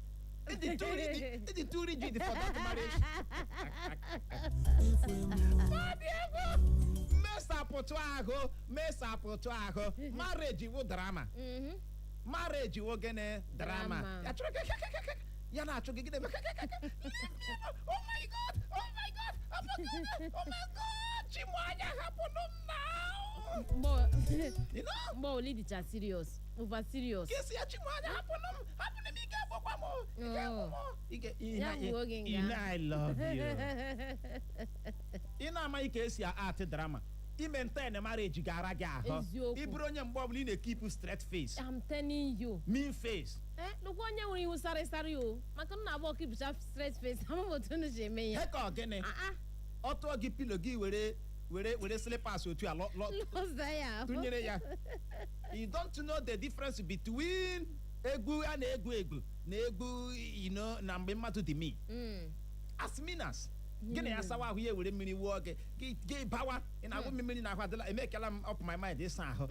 Ịdị too rigid for that marriage. Mesapụtụ ahụ, mesapụtụ ahụ. Marriage wụ drama. Marriage wụ gịnị? Drama. Drama. Ya chụrụ gị, ya na-achụ gị, gịnị eme? Oh my God, oh my God, oh my God, oh my God, Chimwanya, hapụnụ m now. Mgbe You know? mgbe oli dịcha serious, over serious. Kesi ya, Chimwanya, hapụnụ m, hapụnụ m, ike agbụkwa m, ike agbụ m, ike. Ya gbuo gị nga. You know I love you. Ị na-amaghị ka esi art drama ime nten marriage ga-ara gị ahụ. Eziokwu. Ị bụrụ onye mgbe ọbụla ị na-ekipụ straight face, I'm telling you. mean face. Eh, lụkwa onye nwere ihu sarịsarị o, maka m na-agba ọkịbụcha straight face, ama m otu unu si eme ya. He ka ọ gịnị? Ah. Ọ tụọ gị pillow, gị were slippers otu a lọ Lọza ya ahụ. Tụnyere ya. You don't know the difference between egwu a na-egwu egwu na egwu, you know, na mgbe mmadụ dị mean, as mean as gị na ya sawa ahụ, ya ewere mmiri wụọ gị, gị bawa, ị na-agwụ m mmiri n'ahụ, adịla emekela m up my mind ịsa ahụ.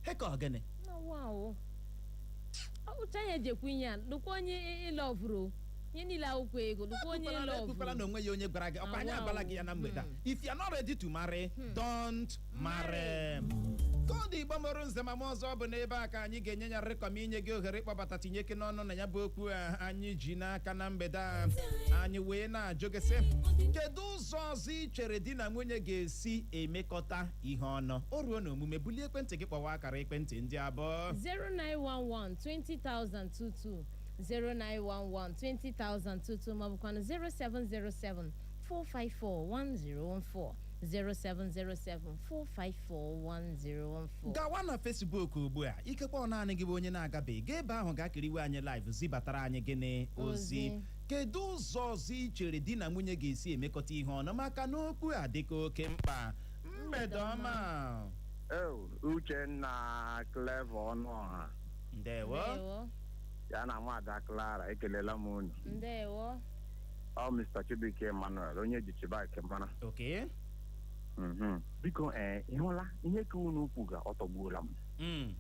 He ka ọ gịnị? Na wow. Uche anyị eji ekwu ihe a, lụkwa onye ịlọvụrụ, ihe niile akwụkwọ ego, lụkwa onye Ekwukwala ịlọvụrụ. na onwe ya onye gwara gị ọkwa anyị Ah, wow. agwala gị ya na mgbede a. If you are not ready to marry, don't marry. Koodu Igbo mụrụ nze ma ọzọ bụ n'ebe a ka anyị ga-enye ya rịkọm inye gị ohere ịkpọbata tinye ike n'ọnụ na ya bụ okwu a anyị ji n'aka na mgbede a. Anyị wee na-ajụ gị sị, kedu ụzọ ọzọ ị chere di na nwunye ga-esi emekọta ihe ọnụ o ruo n'omume? Bulie ekwentị gị kpọwa akara ekwentị ndị abụọ: 0911 20022, 0911 20022, maọbụkwanụ 0707 454 1014, 0707 454 1014. Gawa na Facebook ugbu a, ikekwe ọ naanị gị bụ onye na-agabeghị. Gaa ebe ahụ ga-akiriwe anyị live, zibatara anyị gịnị? Ozi. Ozi. Kedu ụzọ ọzọ ị chere di na nwunye ga-esi emekọta ihe ọnụ? Maka na okwu a dịka oke mkpa. Mgbede ọma. Ew, Uchenna, Clever Ọnụọha. Ndewo. Ndewo. Ya na nwada Clara, ekelela m unu. Ndewo. Ọ Mr. Chibuike Emmanuel, onye ji Chibike mara. Okay. Biko, ee, ị hụla ihe ka unu kwuga, ọ tọgbuola m.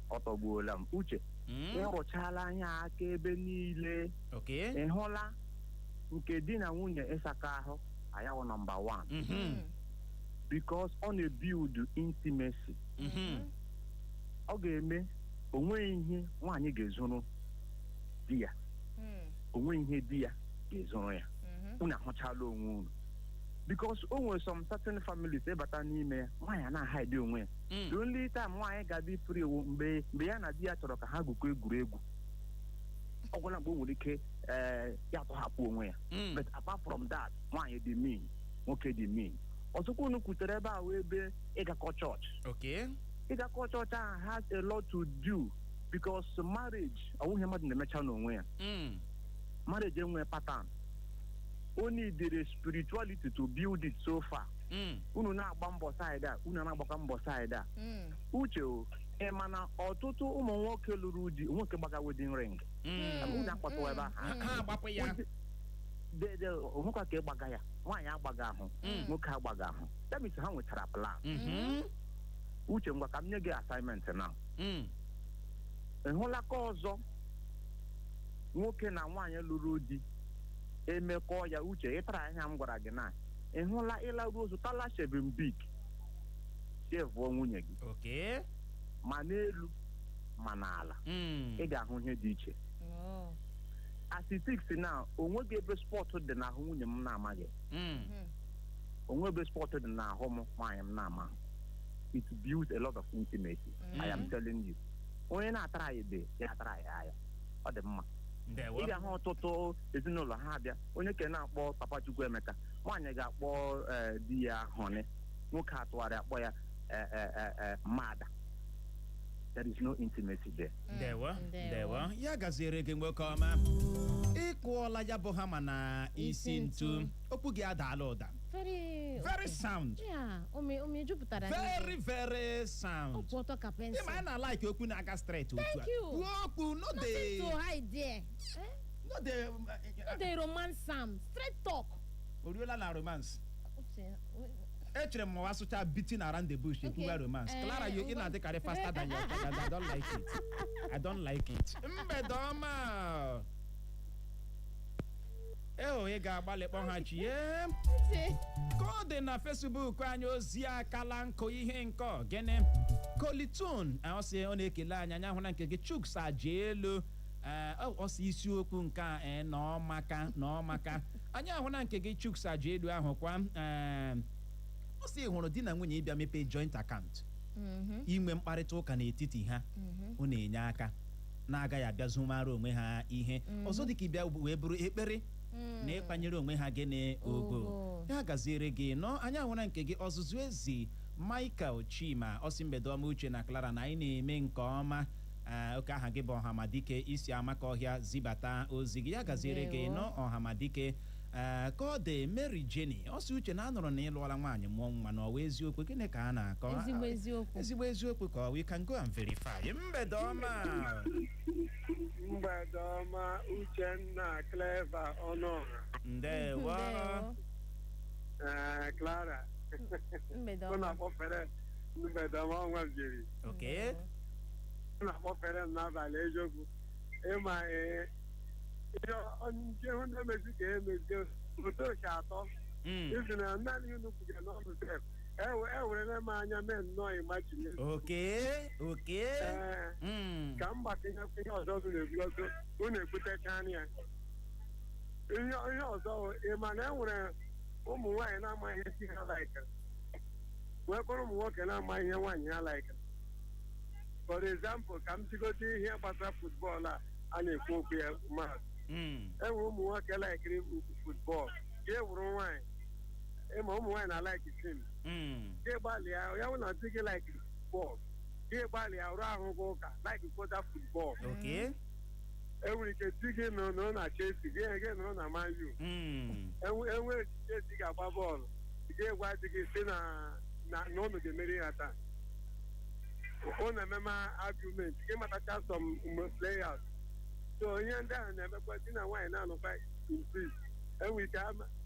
Ọ tọgbuola m, Uche. Ịrụchala anya aka ebe niile. Okay. Ị hụla nke di na nwunye ịsakọ ahụ ayawụ number one, because ọ na-ebuild intimacy. Ọ ga-eme onweghị ihe nwaanyị ga-ezuru di ya, onweghị ihe di ya ga-ezuru ya. Unu ahụchala onwe unu, because o nwere some certain families ịbata n'ime ya, nwaanyị na-ahide onwe ya. The only time nwaanyị ga-adị free wụ mgbe ya na di ya chọrọ ka ha gụkọ egwuregwu. Ọ gwụla mgbe o nwere ike, ee, ya tọhapụ onwe ya. But apart from that, nwaanyị dị mean, nwoke dị mean. Ọzọkwa unu kwutere ebe a wee ebe ịgakọ chọọchị. Ịgakọ chọọchị ahụ has a lot to do, because marriage ọ bụghị mmadụ na-emecha n'onwe ya. Marriage enwe pattern. O needed spirituality to build it. So far, unu na-agba mbọ side a, unu na-agbakwa mbọ side a. Uche o, ị ma na ọtụtụ ụmụ nwoke lụrụ di, nwoke gbaga wedding ring, unu akpọtụwa ebe ahụ. Ha agbapụ ya. De onwekwa ka ịgbaga ya, nwaanyị agbaga ahụ, nwoke agbaga ahụ. That means ha nwetara plan. Uche, ngwa, ka m nye gị assignment na ị hụla ka ọzọ nwoke na nwaanyị lụrụ di emekọ ya. Uche, ịtara ahịa m gwara gị na ị hụla ịlaruo, zụtala shaving big, shevuo nwunye gị, ma n'elu ma n'ala. Ị ga-ahụ ihe dị iche. Oh. As it is now, onweghị ebe spot dị n'ahụ nwunye m na-amaghị, onwe ebe spot dị n'ahụ m nwaanyị m na-amaghị. It builds a lot of intimacy, I am telling you. Onye na-atara ya ebe ya atara ya aya, ọ dị mma. Ndewo. Ị ga-ahụ ọtụtụ ezinụlọ ha abịa, onye ke na-akpọ Papa Chukwuemeka, nwaanyị ga-akpọ di ya honey, nwoke atụgharị akpọ ya mada. There is no intimacy there. Ndewo. Ndewo. Ndewo, ya gaziere gị, nwoke ọma. Ịkụọla ya bụ hama na isi Isi ntu. ntu. Okwu gị adaala ụda. Very Very sound. Yeah, ome jupụtara n'ihe. Very, very sound. Ọ kwụ ọtọ ka pencil. Ịma anyị na-like okwu na-aga straight otu a. Thank you. Kwuo okwu, no Nothing dey to hide there. Eh? No dey. No dey romance am, straight talk. O ruola na romance. Uche, Echere m ma asụcha beating around the bush ekwuwa Okay. romance. Eh, Clara, you ị ngwa. na-adịkarị faster than your father. I don't like it. I don't like it. Mgbede ọma. Eo, ị ga-agbalị kpọghachie. Uche. Ka ọ dị na Facebook anyị, ozi akala nkụ ihe nke gịnị kolitun. Ọ sị ọ na-ekele anyị. Anyị ahụla nke gị, Chuks Aja Elu. Ọ sị isiokwu nke a na ọmaka na ọmaka. Anyị ahụla nke gị, Chuks Aja Elu ahụ kwa. Ọ sị hụrụ di na nwunye ịbịa mepee joint account, inwe mkparịta ụka n'etiti ha, ọ na-enye aka na-agaghị abịa zụmara onwe ha ihe ọzọ, dịka ịbịa wee bụrụ ekpere na ịkwanyere onwe ha gịnị, ogo. Ogo. Ya gaziere gị nọ. Anyị ahụra nke gị, ọzụzụ ezi Michael Chima. Ọsị mgbede ọma, Uche na Clara, na anyị na-eme nke ọma. Ee, oke aha gị bụ Ọhamadike, isi amaka ọhịa zibata ozi gị. Ya gaziere gị Ndewo. nọ, Ọhamadike. Ee, ka ọ dị, Mary Jenny, ọsị Uche na anụrụ na ịlụọla nwaanyị, mụọ nwa, na ọwa eziokwu? Gịnị ka a na-akọ? Ezigbo eziokwu. Ezigbo eziokwu ka ọ. We can go and verify. Mgbede ọma. Mgbede ọma, Uchenna, Clever Ọnụọha. Ndewo. Ndewo. Ee, Clara. Mgbede Ụ ọma. na-akpọfere mgbede ọma ọnwa m jiri. Okay. Ụ na-akpọfere m n'abalị, eziokwu. Ịma ee, ihe nje hụ na-emezi ka emezie otu ochi atọ. Izi na naanị unu kwugere n'ọnụ sef. Ewerela m anya mee nnọọ imagine. Okay. Ee, ka m gbatinye ihe ọzọ unu na-ekwu ọzọ, unu ekwutechaa ya. Ihe ọzọ bụ, ị ma na e nwere ụmụ nwaanyị na-amaghị ihe di ha laikere, nwekwara ụmụ nwoke na-amaghị ihe nwaanyị ha laikere. For example, ka m jigote ihe gbasara football a a na-ekwu okwu ya mahadum. E nwere ụmụ nwoke laikiri football, ka e wuru nwaanyị. Ịma ụmụ nwaanyị na like film. Gị gbalịa ya hụ na di gị like bọọlụ, gị gbalịa rụọ ahụ gị ụka like kwota football. Enwere ike di gị nọrọ na Chelsea, gị nọrọ na Man U. Enwe Chelsea ga-agba bọọlụ, gị gwa di gị si na unu ga-emeri ha taa. Unu ememe argument, gị matacha some players. So ihe ndị ahụ na-emekwa di na nwaanyị na-anụkwa in peace. Enwere ike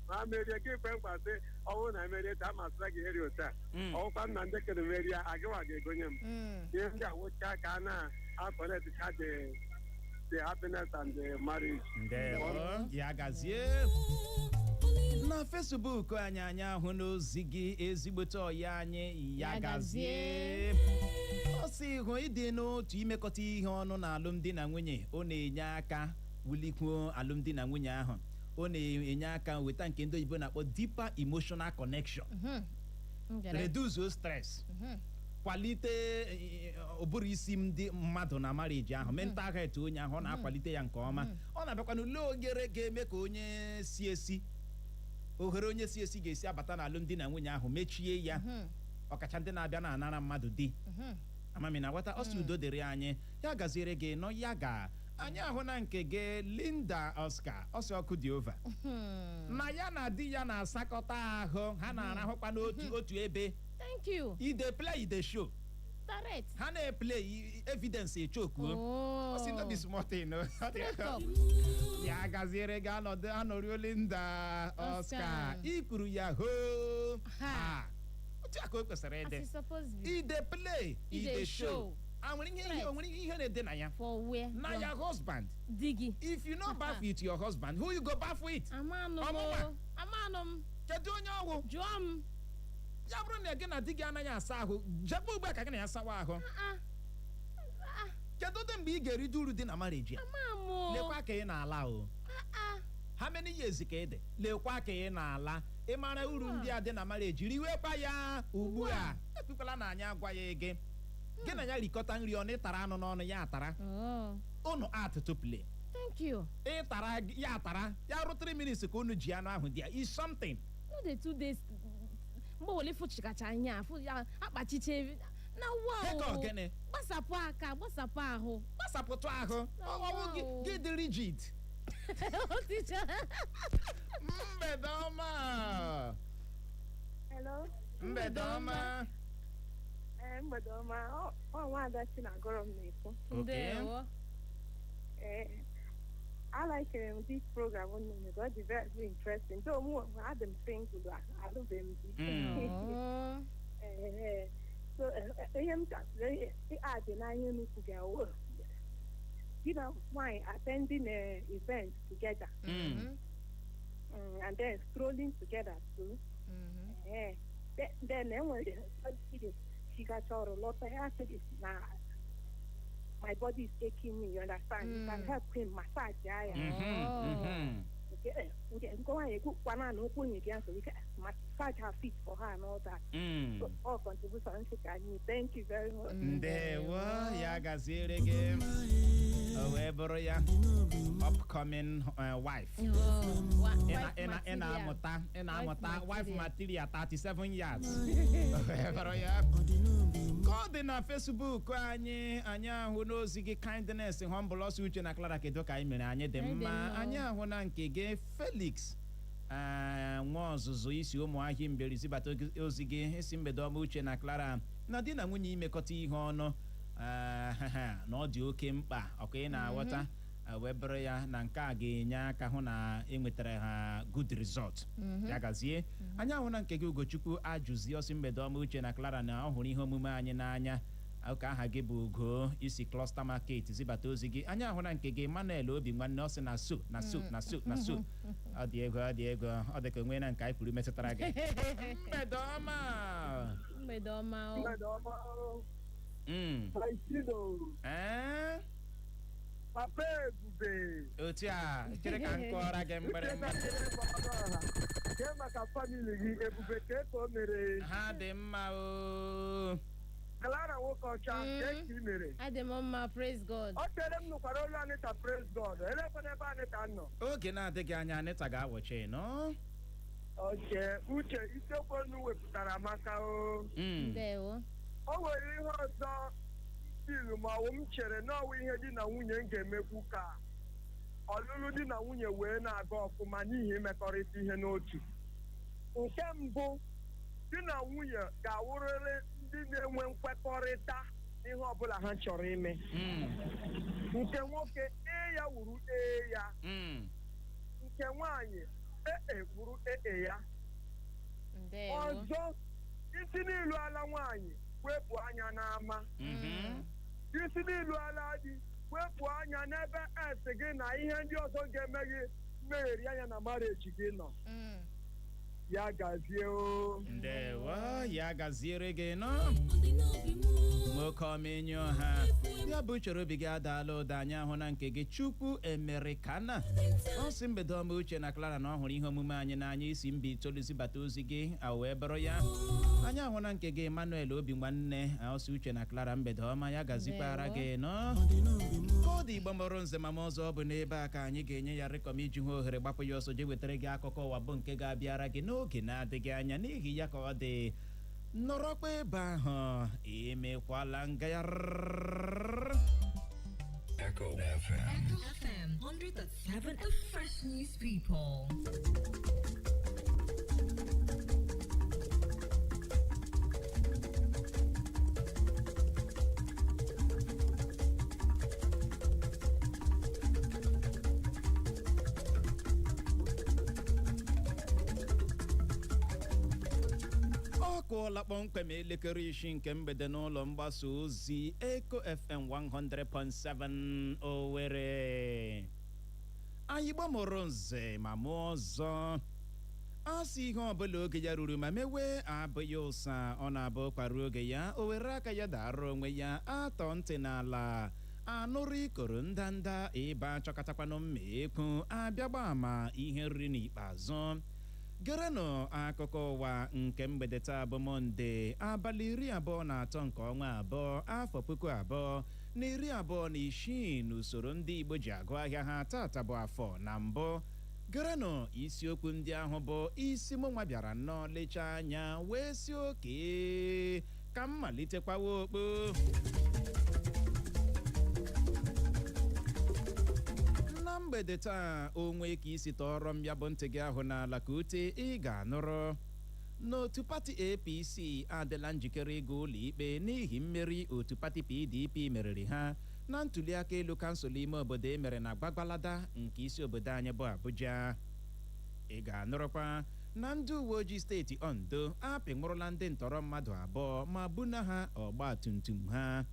ma ha merie, gị kwe nkwa sị ọ bụrụ na emerie taa, ma sịra gị heri otu a, ọwụkwa nna ndị kere merie, agịwa ga-egonye m. Ihe ndị a wụcha ka a na-akọnetịcha the happiness and the marriage. Ndewo, ya gazie. Na Facebook anyị, anyị ahụ n'ozi gị, ezigbote ọya anyị. Ya Ya gazie. gazie. Ọ sị hụ ịdị n'otu, imekọta ihe ọnụ na alụmdi na nwunye, ọ na-enye aka wulikwuo alụmdi na nwunye ahụ. Ọ na-enye aka weta nke ndị oyibo na-akpọ deeper emotional connection, Ngere. reduce stress, kwalite ụbụrụ isi ndị mmadụ na marriage ahụ, mental health onye ahụ, ọ na-akwalite ya nke ọma. Ọ na-abịakwa n'ule ogere ga-eme ka onye si esi ohere onye si esi ga-esi abata n'alụmdi na nwunye ahụ mechie ya, ọkacha ndị na-abịa na-anara mmadụ di. Amami na ghọta. Ọsọ udo dịrị anyị. Ya gaziere gị nọ. Ya ga anyị ahụ na nke gị, Linda Oscar. Ọsọ ọkụ dị over na ya na di ya na-asakọta ahụ, ha na-arahụkwa n'otu otu ebe. Thank you. E dey play, e dey show. Direct. Ha na-eplay evidence echokuo. Oh. Ọ sị no be small thing o. Straight up. Ya gaziere gị. Anọdụ anọruo, Linda Oscar. Oscar. Ikwuru ya hoo Ha. ha otu a ka o kwesịrị As ịdị. e suppose be. E dey play, e E dey dey show. show. A nwere ihe o nwere ihe na-ede na ya. For where? Na your husband. Di gị. If you no baff with your husband, who you go baff with? Amanụ m. Ọmụnwa. O. Amanụ m. Kedu onye ọwụ? Jụọ m. Ya bụrụ na gị na di gị anaghị asa ahụ, jebe ugbu a ka gị na ya sawa ahụ. Ah, ah. Kedu ụdị mgbe ị ga-erite uru dị na marriage ya? Ama m o. Lekwa ka ị na-ala o. Ah. How many years ka ị dị? Lekwa ka ị na-ala. Ị mara uru ndị a dị na marriage, riwekwa ya ugbu a. Ekwekwala na anyị agwaghị gị. Gị na ya rikọta nri ọnụ, ịtara anụ n'ọnụ ya atara. Oh. Unu at to play. Thank you. Ịtara ya atara ya rụ 3 minutes ka unu ji anụ ahụ dị ya is something. No dey 2 days mgbe wele fụchikacha anya afụ ya akpachiche. Na wa Heka o. ogene. Gbasapụ aka, gbasapụ ahụ. Gbasapụtụ ahụ. Na Ọwụ gị. wa o. Gị dị rigid. Oticha. Mgbede ọma. Hello. Mgbede ọma. Ee, mgbede ọma. Ọ nwaada Chinagọrọ m na-ekwu. Okay. Ndewo. Ee, I like this program unu mere. Ọ dị very very interesting. Though mụ adị m single, alụbeghị m di. Oh. Ee, so ihe m chọrọ adị n'anya unu kwuga di na nwaanyị attending events together, and then strolling together too. Ee, then enwere chigacha ọrụ lọta, ya sị na my body is aching me, you understand? You can help him massage ya. Oh. Nke nwaanyị ekwukwana na ụkwụ nwunye gị ahụ ike massage her feet for her and all that. So all contribution ntị ka anyị, thank you very much. Ndewo, ya gaziere gị. O wee bụrụ ya upcoming wife. Oh, Ị na- wife ị na- ị material. na-amụta, ị na-amụta Wife wife material 37 years. O wee bụrụ ya. Ka ọ dị na Facebook anyị, anyị ahụ n'ozi gị, Kindness Humble ọsọ, Uche na Clara, kedu ka anyị mere? Anyị dị Anyị dị mma. mma. Anyị ahụ na nke gị, Felix nwa ọzụzụ isi Ụmụahịa Mberi zibata ozi gị, isi mgbede ọma Uche na Clara, na di na nwunye imekọta ihe ọnụ na ọ dị oke mkpa ọka ị na-aghọta. Wee bụrụ ya na nke a ga-enye aka hụ na enwetara ha good result. Ya gazie. Anyị ahụ na nke gị, Ugochukwu ajụzi ọsị, mgbede ọma Uche na Clara, na ọ hụrụ ihe omume anyị n'anya. Ụka aha gị bụ Ugo, isi Cluster Market zibata ozi gị. Anyị ahụ na nke gị, Emmanuel Obi nwanne, ọsị na so na so na so na so. Ọ dị ego, ọ dị ego, ọ dị ka onwe na nke anyị kwuru metụtara gị. Mgbede ọma. Mgbede ọma o. Mgbede ọma. Paisido. Ee? Papa Ebube. Otu a chere ka m kọọrọ gị mgbịrịmgba. Kee maka family gị, Ebube, kee ka o mere? Ha dị mma o. Clara nwoke ọcha, kee ka ị mere? Adị m mma, praise God. Ọ chere m nụkwara olu Anita, praise God. Elekwana ebe Anita nọ? Oge na-adịghị anya Anita ga-awọchi nọ. Oke Uche, isiokwu unu wepụtara amaka o. Ndewo. O nwere ihe ọzọ stilu ma ọwụ m chere na ọwụ ihe di na nwunye m ga-emekwu ka ọlụlụ di na nwunye wee na-aga ọfụma n'ihi imekọrịta ihe n'otu. Nke mbụ, di na nwunye ga-awụrịrị ndị na-enwe nkwekọrịta n'ihe ọbụla ha chọrọ ime. Nke nwoke, ee ya wuru ee ya. Nke nwaanyị, ee wuru ee ya. Ndewo. Ọzọ, isi n'ilu ala nwaanyị, wepụ anya n'ama. Isi n'ilu ala di, wepụ anya n'ebe es gị na ihe ndị ọzọ ga-eme gị mmegheri anya na marriage gị nọ. Ya gazie o. Ndewo, ya gaziere gị nọ. Nwoke ọma ọha ya bụ uchoro obi gị adaala ụda. Anyị ahụ na nke gị, Chukwu Emerikana, ọ sị mgbede ọma Uche na Clara, na ọ hụrụ ihe omume anyị n'anya, isi mba itoolu zibata ozi gị a wee bụrụ ya. Anyị ahụ na nke gị, Emmanuel Obi nwanne, ọsị Uche na Clara, mgbede ọma, ya gazikwara gị nọ. Ka ọ dị, Igbo mụrụ nze ma m ọzọ, ọ bụ n'ebe a ka anyị ga-enye ya rịkọm iji hụ ohere gbapụ ya ọsọ jee wetara gị akụkọ ụwa bụ nke ga-abịara gị n'oge na-adịghị anya. N'ihi ya, ka ọ dị, nọrọkwa ebe ahụ, emekwala ngagharị. Echo FM. Echo FM 100.7, the fresh news people. Ọ kụọla kpọmkwem elekere 6 nke mgbede n'ụlọ mgbasa ozi Echo FM 100.7 Owerri. Anyị gbamụrụ nze ma mụọ ọzọ. A sị ihe ọbụla oge ya ruru ma mewe abụghị ụsa, ọ na-abụ kwara oge ya o were aka ya dara onwe ya. Atọ ntị n'ala anụrụ ikoro ndanda ịba chọkọtakwanụ mma ekwu abịagba ama ihe nri n'ikpeazụ. Gerenụ akụkọ ụwa nke mgbede taa bụ Mọnde, abalị 23 nke ọnwa abụọ, afọ 2026, n'usoro ndị Igbo ji agụ ahịa ha. Tata bụ afọ na mbụ. Gerenụ isiokwu ndị ahụ bụ isi mụnwa bịara nnọọ lechaa anya wee si oke. Ka m malitekwawa okpo. Na mgbede taa, onwe ka isi tọọrọ m ya bụ ntị gị ahụ n'ala ka ute, ị ga-anụrụ n'otu pati APC adịla njikere ịga ụlọ ikpe n'ihi mmeri otu pati PDP meriri ha na ntuliaka elu kansụl ime obodo e mere na Gwagwalada nke isi obodo anyị bụ Abuja. Ị ga-anụrụkwa na ndị uwe ojii steeti Ondo apịnwụrụla ndị ntọrọ mmadụ abụọ ma buna ha ọgba tum tum ha.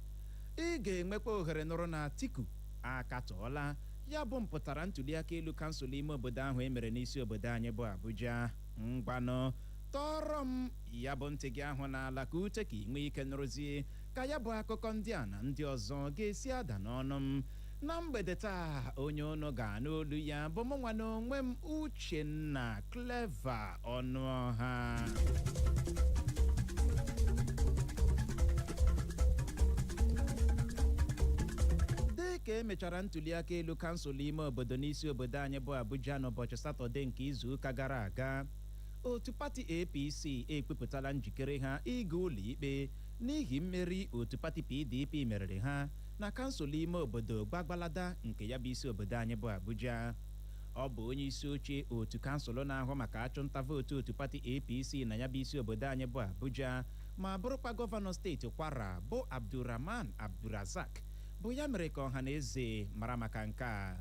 Ị ga-enwekwa ohere nụrụ na Atiku akatọọla ya bụ mpụtara ntuliaka elu kansụl ime obodo ahụ e mere n'isi obodo anyị bụ Abuja. Ngwanụ, tọọrọ m ya bụ ntị gị ahụ n'ala ka ute, ka ị nwee ike nụrụzie ka ya bụ akụkọ ndị a na ndị ọzọ ga-esi ada n'ọnụ m na mgbede taa. Onye unu ga-anụ olu ya bụ mụ nwa n'onwe m, Uchenna Clever Ọnụọha. Dị ka emechara ntuliaka elu kansụl ime obodo n'isi obodo anyị bụ Abuja n'ụbọchị Satọde nke izuụka gara aga, otu pati APC ekpepụtala njikere ha ịga ụlọ ikpe n'ihi mmeri otu pati PDP meriri ha na kansụl ime obodo Gwagwalada nke ya bụ isi obodo anyị bụ Abuja. Ọ bụ onye isi oche otu kansụl na-ahụ maka achụmnta vootu otu pati APC na ya bụ isi obodo anyị bụ Abuja, ma bụrụkwa gọvanọ steeti Kwara bụ Abdulrahman Abdulrazak, bụ ya mere ka ọha na eze mara maka nke a.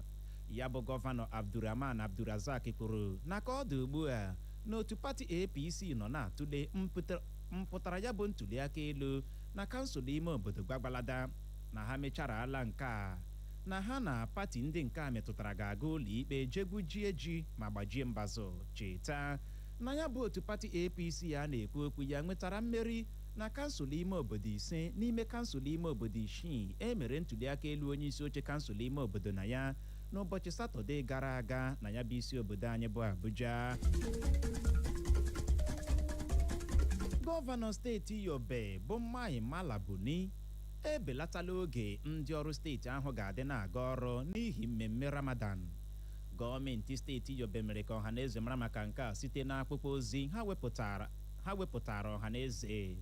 Ya bụ gọvanọ Abdulrahman Abdulrazak kwuru na ka ọ dị ugbu a, n'otu pati APC nọ na-atụle mpụtara ya bụ ntuliaka elu na kansụl ime obodo Gwagwalada, na ha mechara ala nke a, na ha na pati ndị nke a metụtara ga-aga ụlọ ikpe jegbujie ji ma gbajie mbazụ. Cheta na ya bụ otu pati APC a na-ekwu okwu ya nwetara mmeri na kansụl ime obodo 5 n'ime kansụl ime obodo 6 e mere ntuliaka elu onye isi oche kansụl ime obodo na ya n'ụbọchị Satọde gara aga na ya bụ isi obodo anyị bụ Abuja. Gọvanọ steeti Yobe bụ Mai Mala Buni ebelatala oge ndị ọrụ steeti ahụ ga-adị na-aga ọrụ n'ihi mmemme Ramadan. Gọọmenti steeti Yobe mere ka ọhaneze mara maka nke a site n'akwụkwọ ozi ha wepụtara ọhaneze.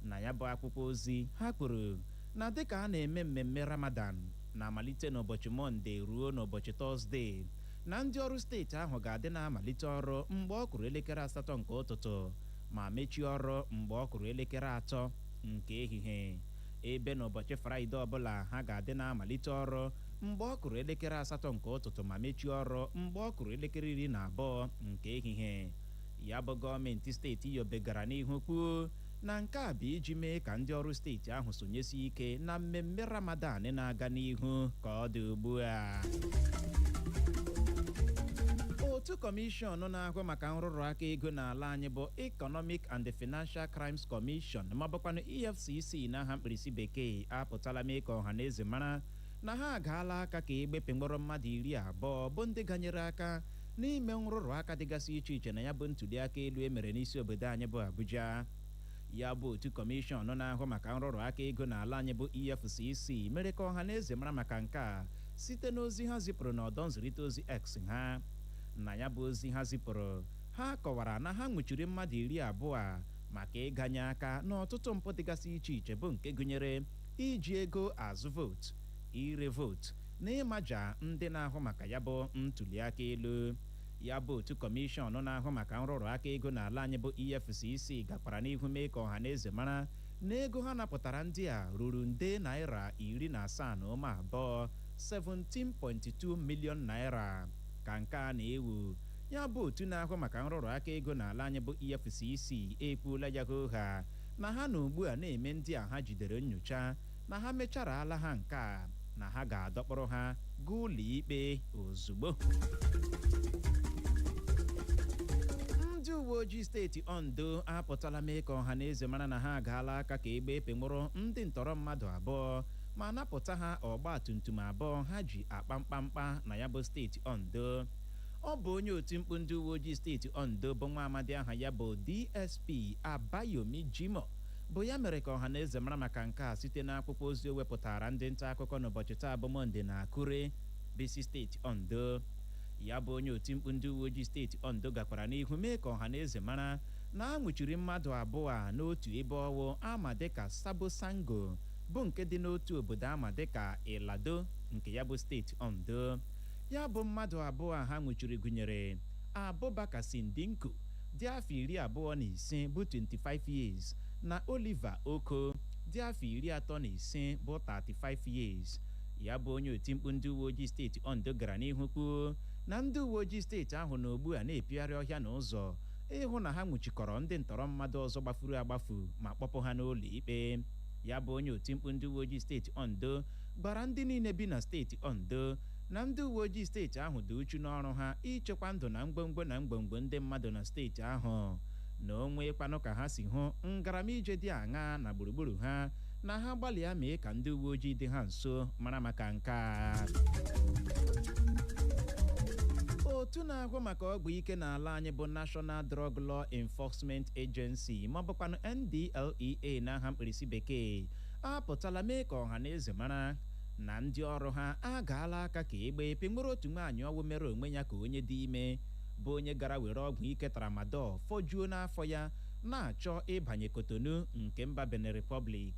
Na ya bụ akwụkwọ ozi, ha kwuru na dịka a na-eme mmemme Ramadan na-amalite n'ụbọchị Mọnde ruo n'ụbọchị Tọzdee, na ndị ọrụ steeti ahụ ga-adị na-amalite ọrụ mgbe ọ kụrụ elekere 8 nke ụtụtụ ma mechie ọrụ mgbe ọ kụrụ elekere 3 nke ehihie, ebe n'ụbọchị Fraịde ọbụla ha ga-adị na-amalite ọrụ mgbe ọ kụrụ elekere 8 nke ụtụtụ ma mechie ọrụ mgbe ọ kụrụ elekere 12 nke ehihie. Ya bụ gọọmenti steeti Yobe gara n'ihu kwuo na nke a bụ iji mee ka ndị ọrụ steeti ahụ sonyesie ike na mmemme Ramadan na-aga n'ihu ka ọ dị ugbu a. Otu kọmishọn na-ahụ maka nrụrụ aka ego n'ala anyị bụ Economic and Financial Crimes Commission, ma bụkwanụ EFCC n'aha mkpirisi bekee, apụtala mee ka ọha na eze mara na ha agaala aka ka egbepe mkpọrọ mmadụ 20 bụ ndị ganyere aka n'ime nrụrụ aka dịgasị iche iche na ya bụ ntuliaka elu e mere n'isi obodo anyị bụ Abuja. Ya bụ otu kọmishọn na-ahụ maka nrụrụ aka ego n'ala anyị bụ EFCC mere ka ọha na eze mara maka nke a site n'ozi ha zipụrụ n'ọdọ nzirịta ozi X ha. Na ya bụ ozi ha zipụrụ, ha kọwara na ha nwụchiri mmadụ 20 a maka ịganye aka n'ọtụtụ mpụ dịgasị iche iche, bụ nke gụnyere iji ego azụ vootu, ire vootu na ịmaja ndị na-ahụ maka ya bụ ntuliaka elu. Ya bụ otu kọmishọn na-ahụ maka nrụrụ aka ego n'ala anyị bụ EFCC gakwara n'ihu mee ka ọha na eze mara na ego ha napụtara ndị a ruru nde naira 17.2, 17.2 million naira. Ka nke a na-ewu, ya bụ otu na-ahụ maka nrụrụ aka ego n'ala anyị bụ EFCC ekwuola ya ha na ha na ugbu a na-eme ndị a ha jidere nyocha, na ha mechara ala ha nke a, na ha ga-adọkpụrụ ha gaa ụlọ ikpe ozugbo. Ndị uwe ojii steeti Ondo apụtala mee ka ọha na eze mara na ha agaala aka ka egbe epemụrụ ndị ntọrọ mmadụ abụọ ma napụta ha ọgba tumtum abụọ ha ji akpa mkpamkpa na ya bụ steeti Ondo. Ọ bụ onye otu mkpu ndị uwe ojii steeti Ondo bụ nwa amadi aha ya bụ DSP Abayomi Jimoh bụ ya mere ka ọha na eze mara maka nke a site n'akwụkwọ ozi o wepụtara ndị nta akụkọ n'ụbọchị taa bụ Mọnde na Akure, bisi steeti Ondo. Ya bụ onye otimkpu ndị uwe ojii steeti Ondo gakwara n'ihu mee ka ọha na eze mara na a nwụchiri mmadụ abụọ a n'otu ebe ọwụ ama dịka Sabo Sango, bụ nke dị n'otu obodo ama dịka Ilado nke ya bụ steeti Ondo. Ya bụ mmadụ abụọ a ha nwụchiri gụnyere Abubakar Sindinku, dị afọ 25, bụ 25 years, na Oliver Oko, dị afọ 35, bụ 35 years. Ya bụ onye otimkpu ndị uwe ojii steeti Ondo gara n'ihu kwuo na ndị uwe ojii steeti ahụ na ugbu a na-epigharị ọhịa na ụzọ ịhụ na ha nwụchikọrọ ndị ntọrọ mmadụ ọzọ gbafuru agbafu ma kpọpụ ha n'ụlọ ikpe. Ya bụ onye otimkpu ndị uwe ojii steeti Ondo gwara ndị niile bi na steeti Ondo na ndị uwe ojii steeti ahụ dị uchu n'ọrụ ha ichekwa ndụ na mgbomgbo na mgbomgbo ndị mmadụ na steeti ahụ, na onwe kwanụ ka ha si hụ ngaramije dị aṅaa na gburugburu ha, na ha gbalịa mee ka ndị uwe ojii dị ha nso mara maka nke a. Otu na-ahụ maka ọgwụ ike n'ala anyị bụ National Drug Law Enforcement Agency, ma ọ bụkwanụ NDLEA n'aha mkpirisi bekee, apụtala mee ka ọha na eze mara na ndị ọrụ ha agaala aka ka egbe pịnwere otu nwaanyị ọwụ mere onwe ya ka onye dị ime, bụ onye gara were ọgwụ ike tramadol fọjuo n'afọ ya na-achọ ịbanye Kotonu nke mba Benin Republic.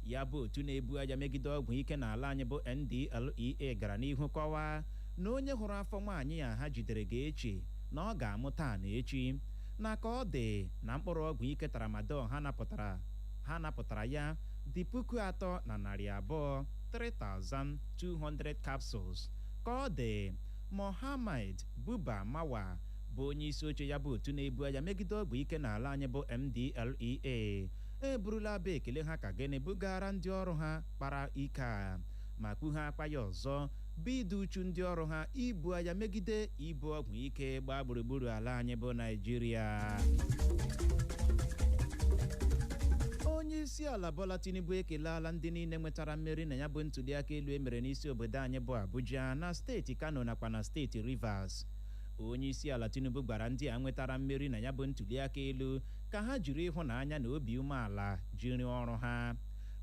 Ya bụ otu na-ebu agha megide ọgwụ ike n'ala anyị bụ NDLEA gara n'ihu kọwaa na onye hụrụ afọ nwaanyị a ha jidere ga-eche na ọ ga-amụ taa na echi, na ka ọ dị na mkpụrụ ọgwụ ike tramadol ha napụtara ya dị 3,200, 3200 capsules. Ka ọ dị, Mohammed Buba Mawa, bụ onye isi oche ya bụ otu na-ebu agha megide ọgwụ ike n'ala anyị bụ NDLEA, eburula abụ ekele ha ka gịnị bugara ndị ọrụ ha kpara ike a, ma kpughe akpa ya ọzọ bụ ịdị uchu ndị ọrụ ha ibu agha megide ibu ọgwụ ike gbaa gburugburu ala anyị bụ Naịjirịa. Onye isi ala Bola Tinubu ekeleala ndị niile nwetara mmeri na ya bụ ntụliaka elu emere n'isi obodo anyị bụ Abuja, na steeti Kano nakwa na steeti Rivers. Onye isi ala Tinubu gwara ndị a nwetara mmeri na ya bụ ntụliaka elu ka ha jiri ịhụnanya na obi umeala jiri ọrụ ha.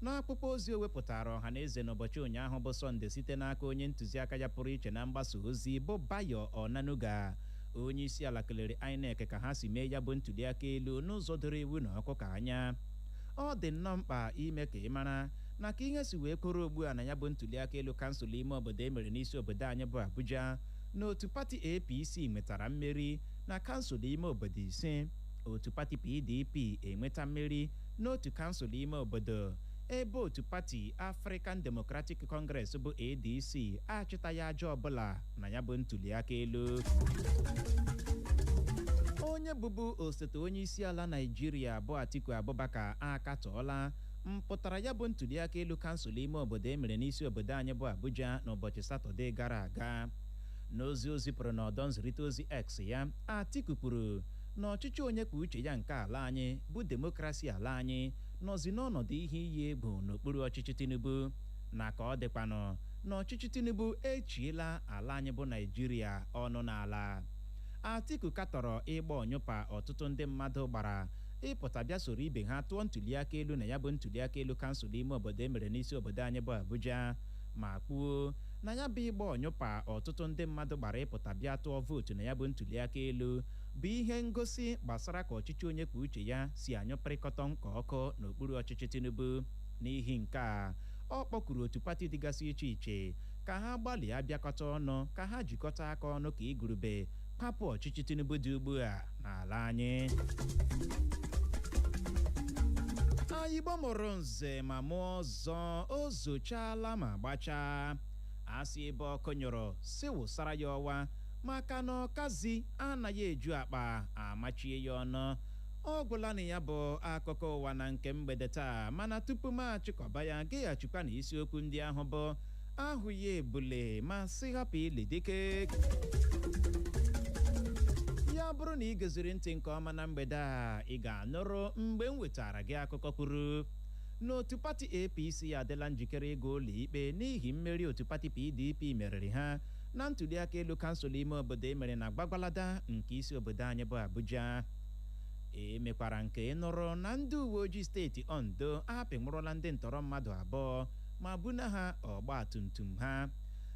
N'akwụkwọ ozi o wepụtara ọha na eze n'ụbọchị ụnyaahụ bụ Sọnde site n'aka onye ntụziaka ya pụrụ iche na mgbasa ozi bụ Bayo Onanuga, onye isi ala kelere INEC ka ha si mee ya bụ ntụliaka elu n'ụzọ doro iwu na ọkụ ka anya. Ọ dị nnọọ mkpa ime ka ị mara na ka ihe si wee kwuru ugbu a na ya bụ ntụliaka elu kansụl ime obodo e mere n'isi obodo anyị bụ Abuja, na otu pati APC nwetara mmeri na kansụl ime obodo 5, otu pati PDP enweta mmeri n'otu kansụl ime obodo, ebe otu pati African Democratic Congress bụ ADC achịtaghị aja ọbụla na ya bụ ntụliaka elu. Onye bụbu osote onye isi ala Naịjirịa bụ Atiku Abubakar akatọọla mpụtara ya bụ ntụliaka elu kansụl ime obodo e mere n'isi obodo anyị bụ Abuja n'ụbọchị Satọde gara aga. N'ozi o zipụrụ n'ọdọ nzirịta ozi X ya, Atiku kwuru na ọchịchị onye kwuo uche ya nke ala anyị bụ demokrasi ala anyị nọzi n'ọnọdụ ihe iyi egwu n'okpuru ọchịchị Tinubu, na ka ọ dịkwanụ na ọchịchị Tinubu echiela ala anyị bụ Naịjirịa ọnụ n'ala. Atiku katọrọ ịgba ọnyụpa ọtụtụ ndị mmadụ gbara ịpụta bịa soro ibe ha tụọ ntụliaka elu na ya bụ ntụliaka elu kansụl ime obodo e mere n'isi obodo anyị bụ Abuja, ma kwuo na ya bụ ịgba ọnyụpa ọtụtụ ndị mmadụ gbara ịpụta bịa tụọ vootu na ya bụ ntụliaka elu bụ ihe ngosi gbasara ka ọchịchị onye kwuo uche ya si anyụpịrịkọta nka ọkụ n'okpuru ọchịchị Tinubu. N'ihi nke a, ọ kpọkuru otu pati dịgasị iche iche ka ha gbalịa bịakọta ọnụ, ka ha jikọta aka ọnụ ka igurube kwapụ ọchịchị Tinubu dị ugbu a n'ala anyị. Igbo mụrụ nze ma mụọ ọzọ, o zochaala ma gbachaa, asị ebe ọkụ nyụrụ si wụsara ya ọwa, maka na ọkazi anaghị eju akpa amachie ya ọnụ. Ọ gwụla na ya bụ akụkọ ụwa na nke mgbede taa, mana tupu m achịkọba ya, geghachikwa na isiokwu ndị ahụ bụ ahụ ya ebule ma sị hapụ ili dike. Ya bụrụ na ị geziri ntị nke ọma na mgbede a, ị ga-anụrụ mgbe m wetara gị akụkọ kwuru n'otu pati APC adịla njikere ịga ụlọ ikpe n'ihi mmeri otu pati PDP meriri ha na ntụliaka elu kansụl ime obodo emere na Gwagwalada nke isi obodo anyị bụ Abuja. E mekwara nke nụrụ na ndị uwe ojii steeti Ondo apịnwụrụla ndị ntọrọ mmadụ 2 ma buna ha ọgba tum tum ha.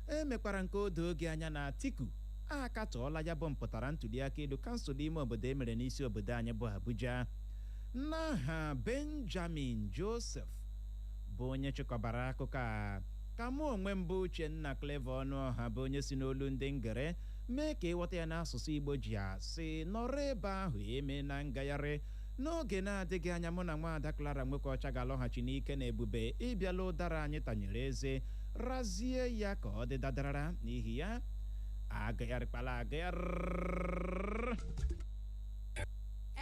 E mekwara nke o doo gị anya na Atiku Akatọọla ya bụ mpụtara ntuliaka elu kansụl ime obodo e mere n'isi obodo anyị bụ Abuja. N'aha Benjamin Joseph bụ onye chịkọbara akụkọ a, ka mụ onwe m bụ Uchenna Clever Ọnụọha, bụ onye si n'olu ndị ngere mee ka ịghọta ya n'asụsụ Igbo, ji asị nọrọ ebe ahụ eme na ngagharị. N'oge na-adịghị anya, mụ na nwaada Clara Nwokeọcha ga-alọghachi n'ike na ebube ịbịala ụdara anyị tanyere eze razie ya ka ọ dị dadarara. N'ihi ya, agagharịkpala agagharị.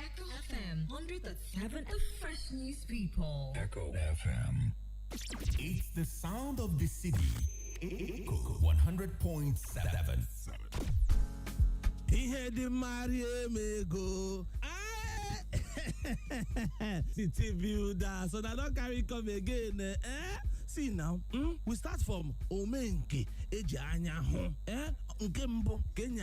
Echo FM 100.7, the fresh news people. Echo FM. It's the sound of the city. Echo 100.7. Ihe dị mma rie m ego. City builders, so na don carry come again. Eh? See now, we start from omenke eji anya hụ, eh? Nke mbụ ka enyi.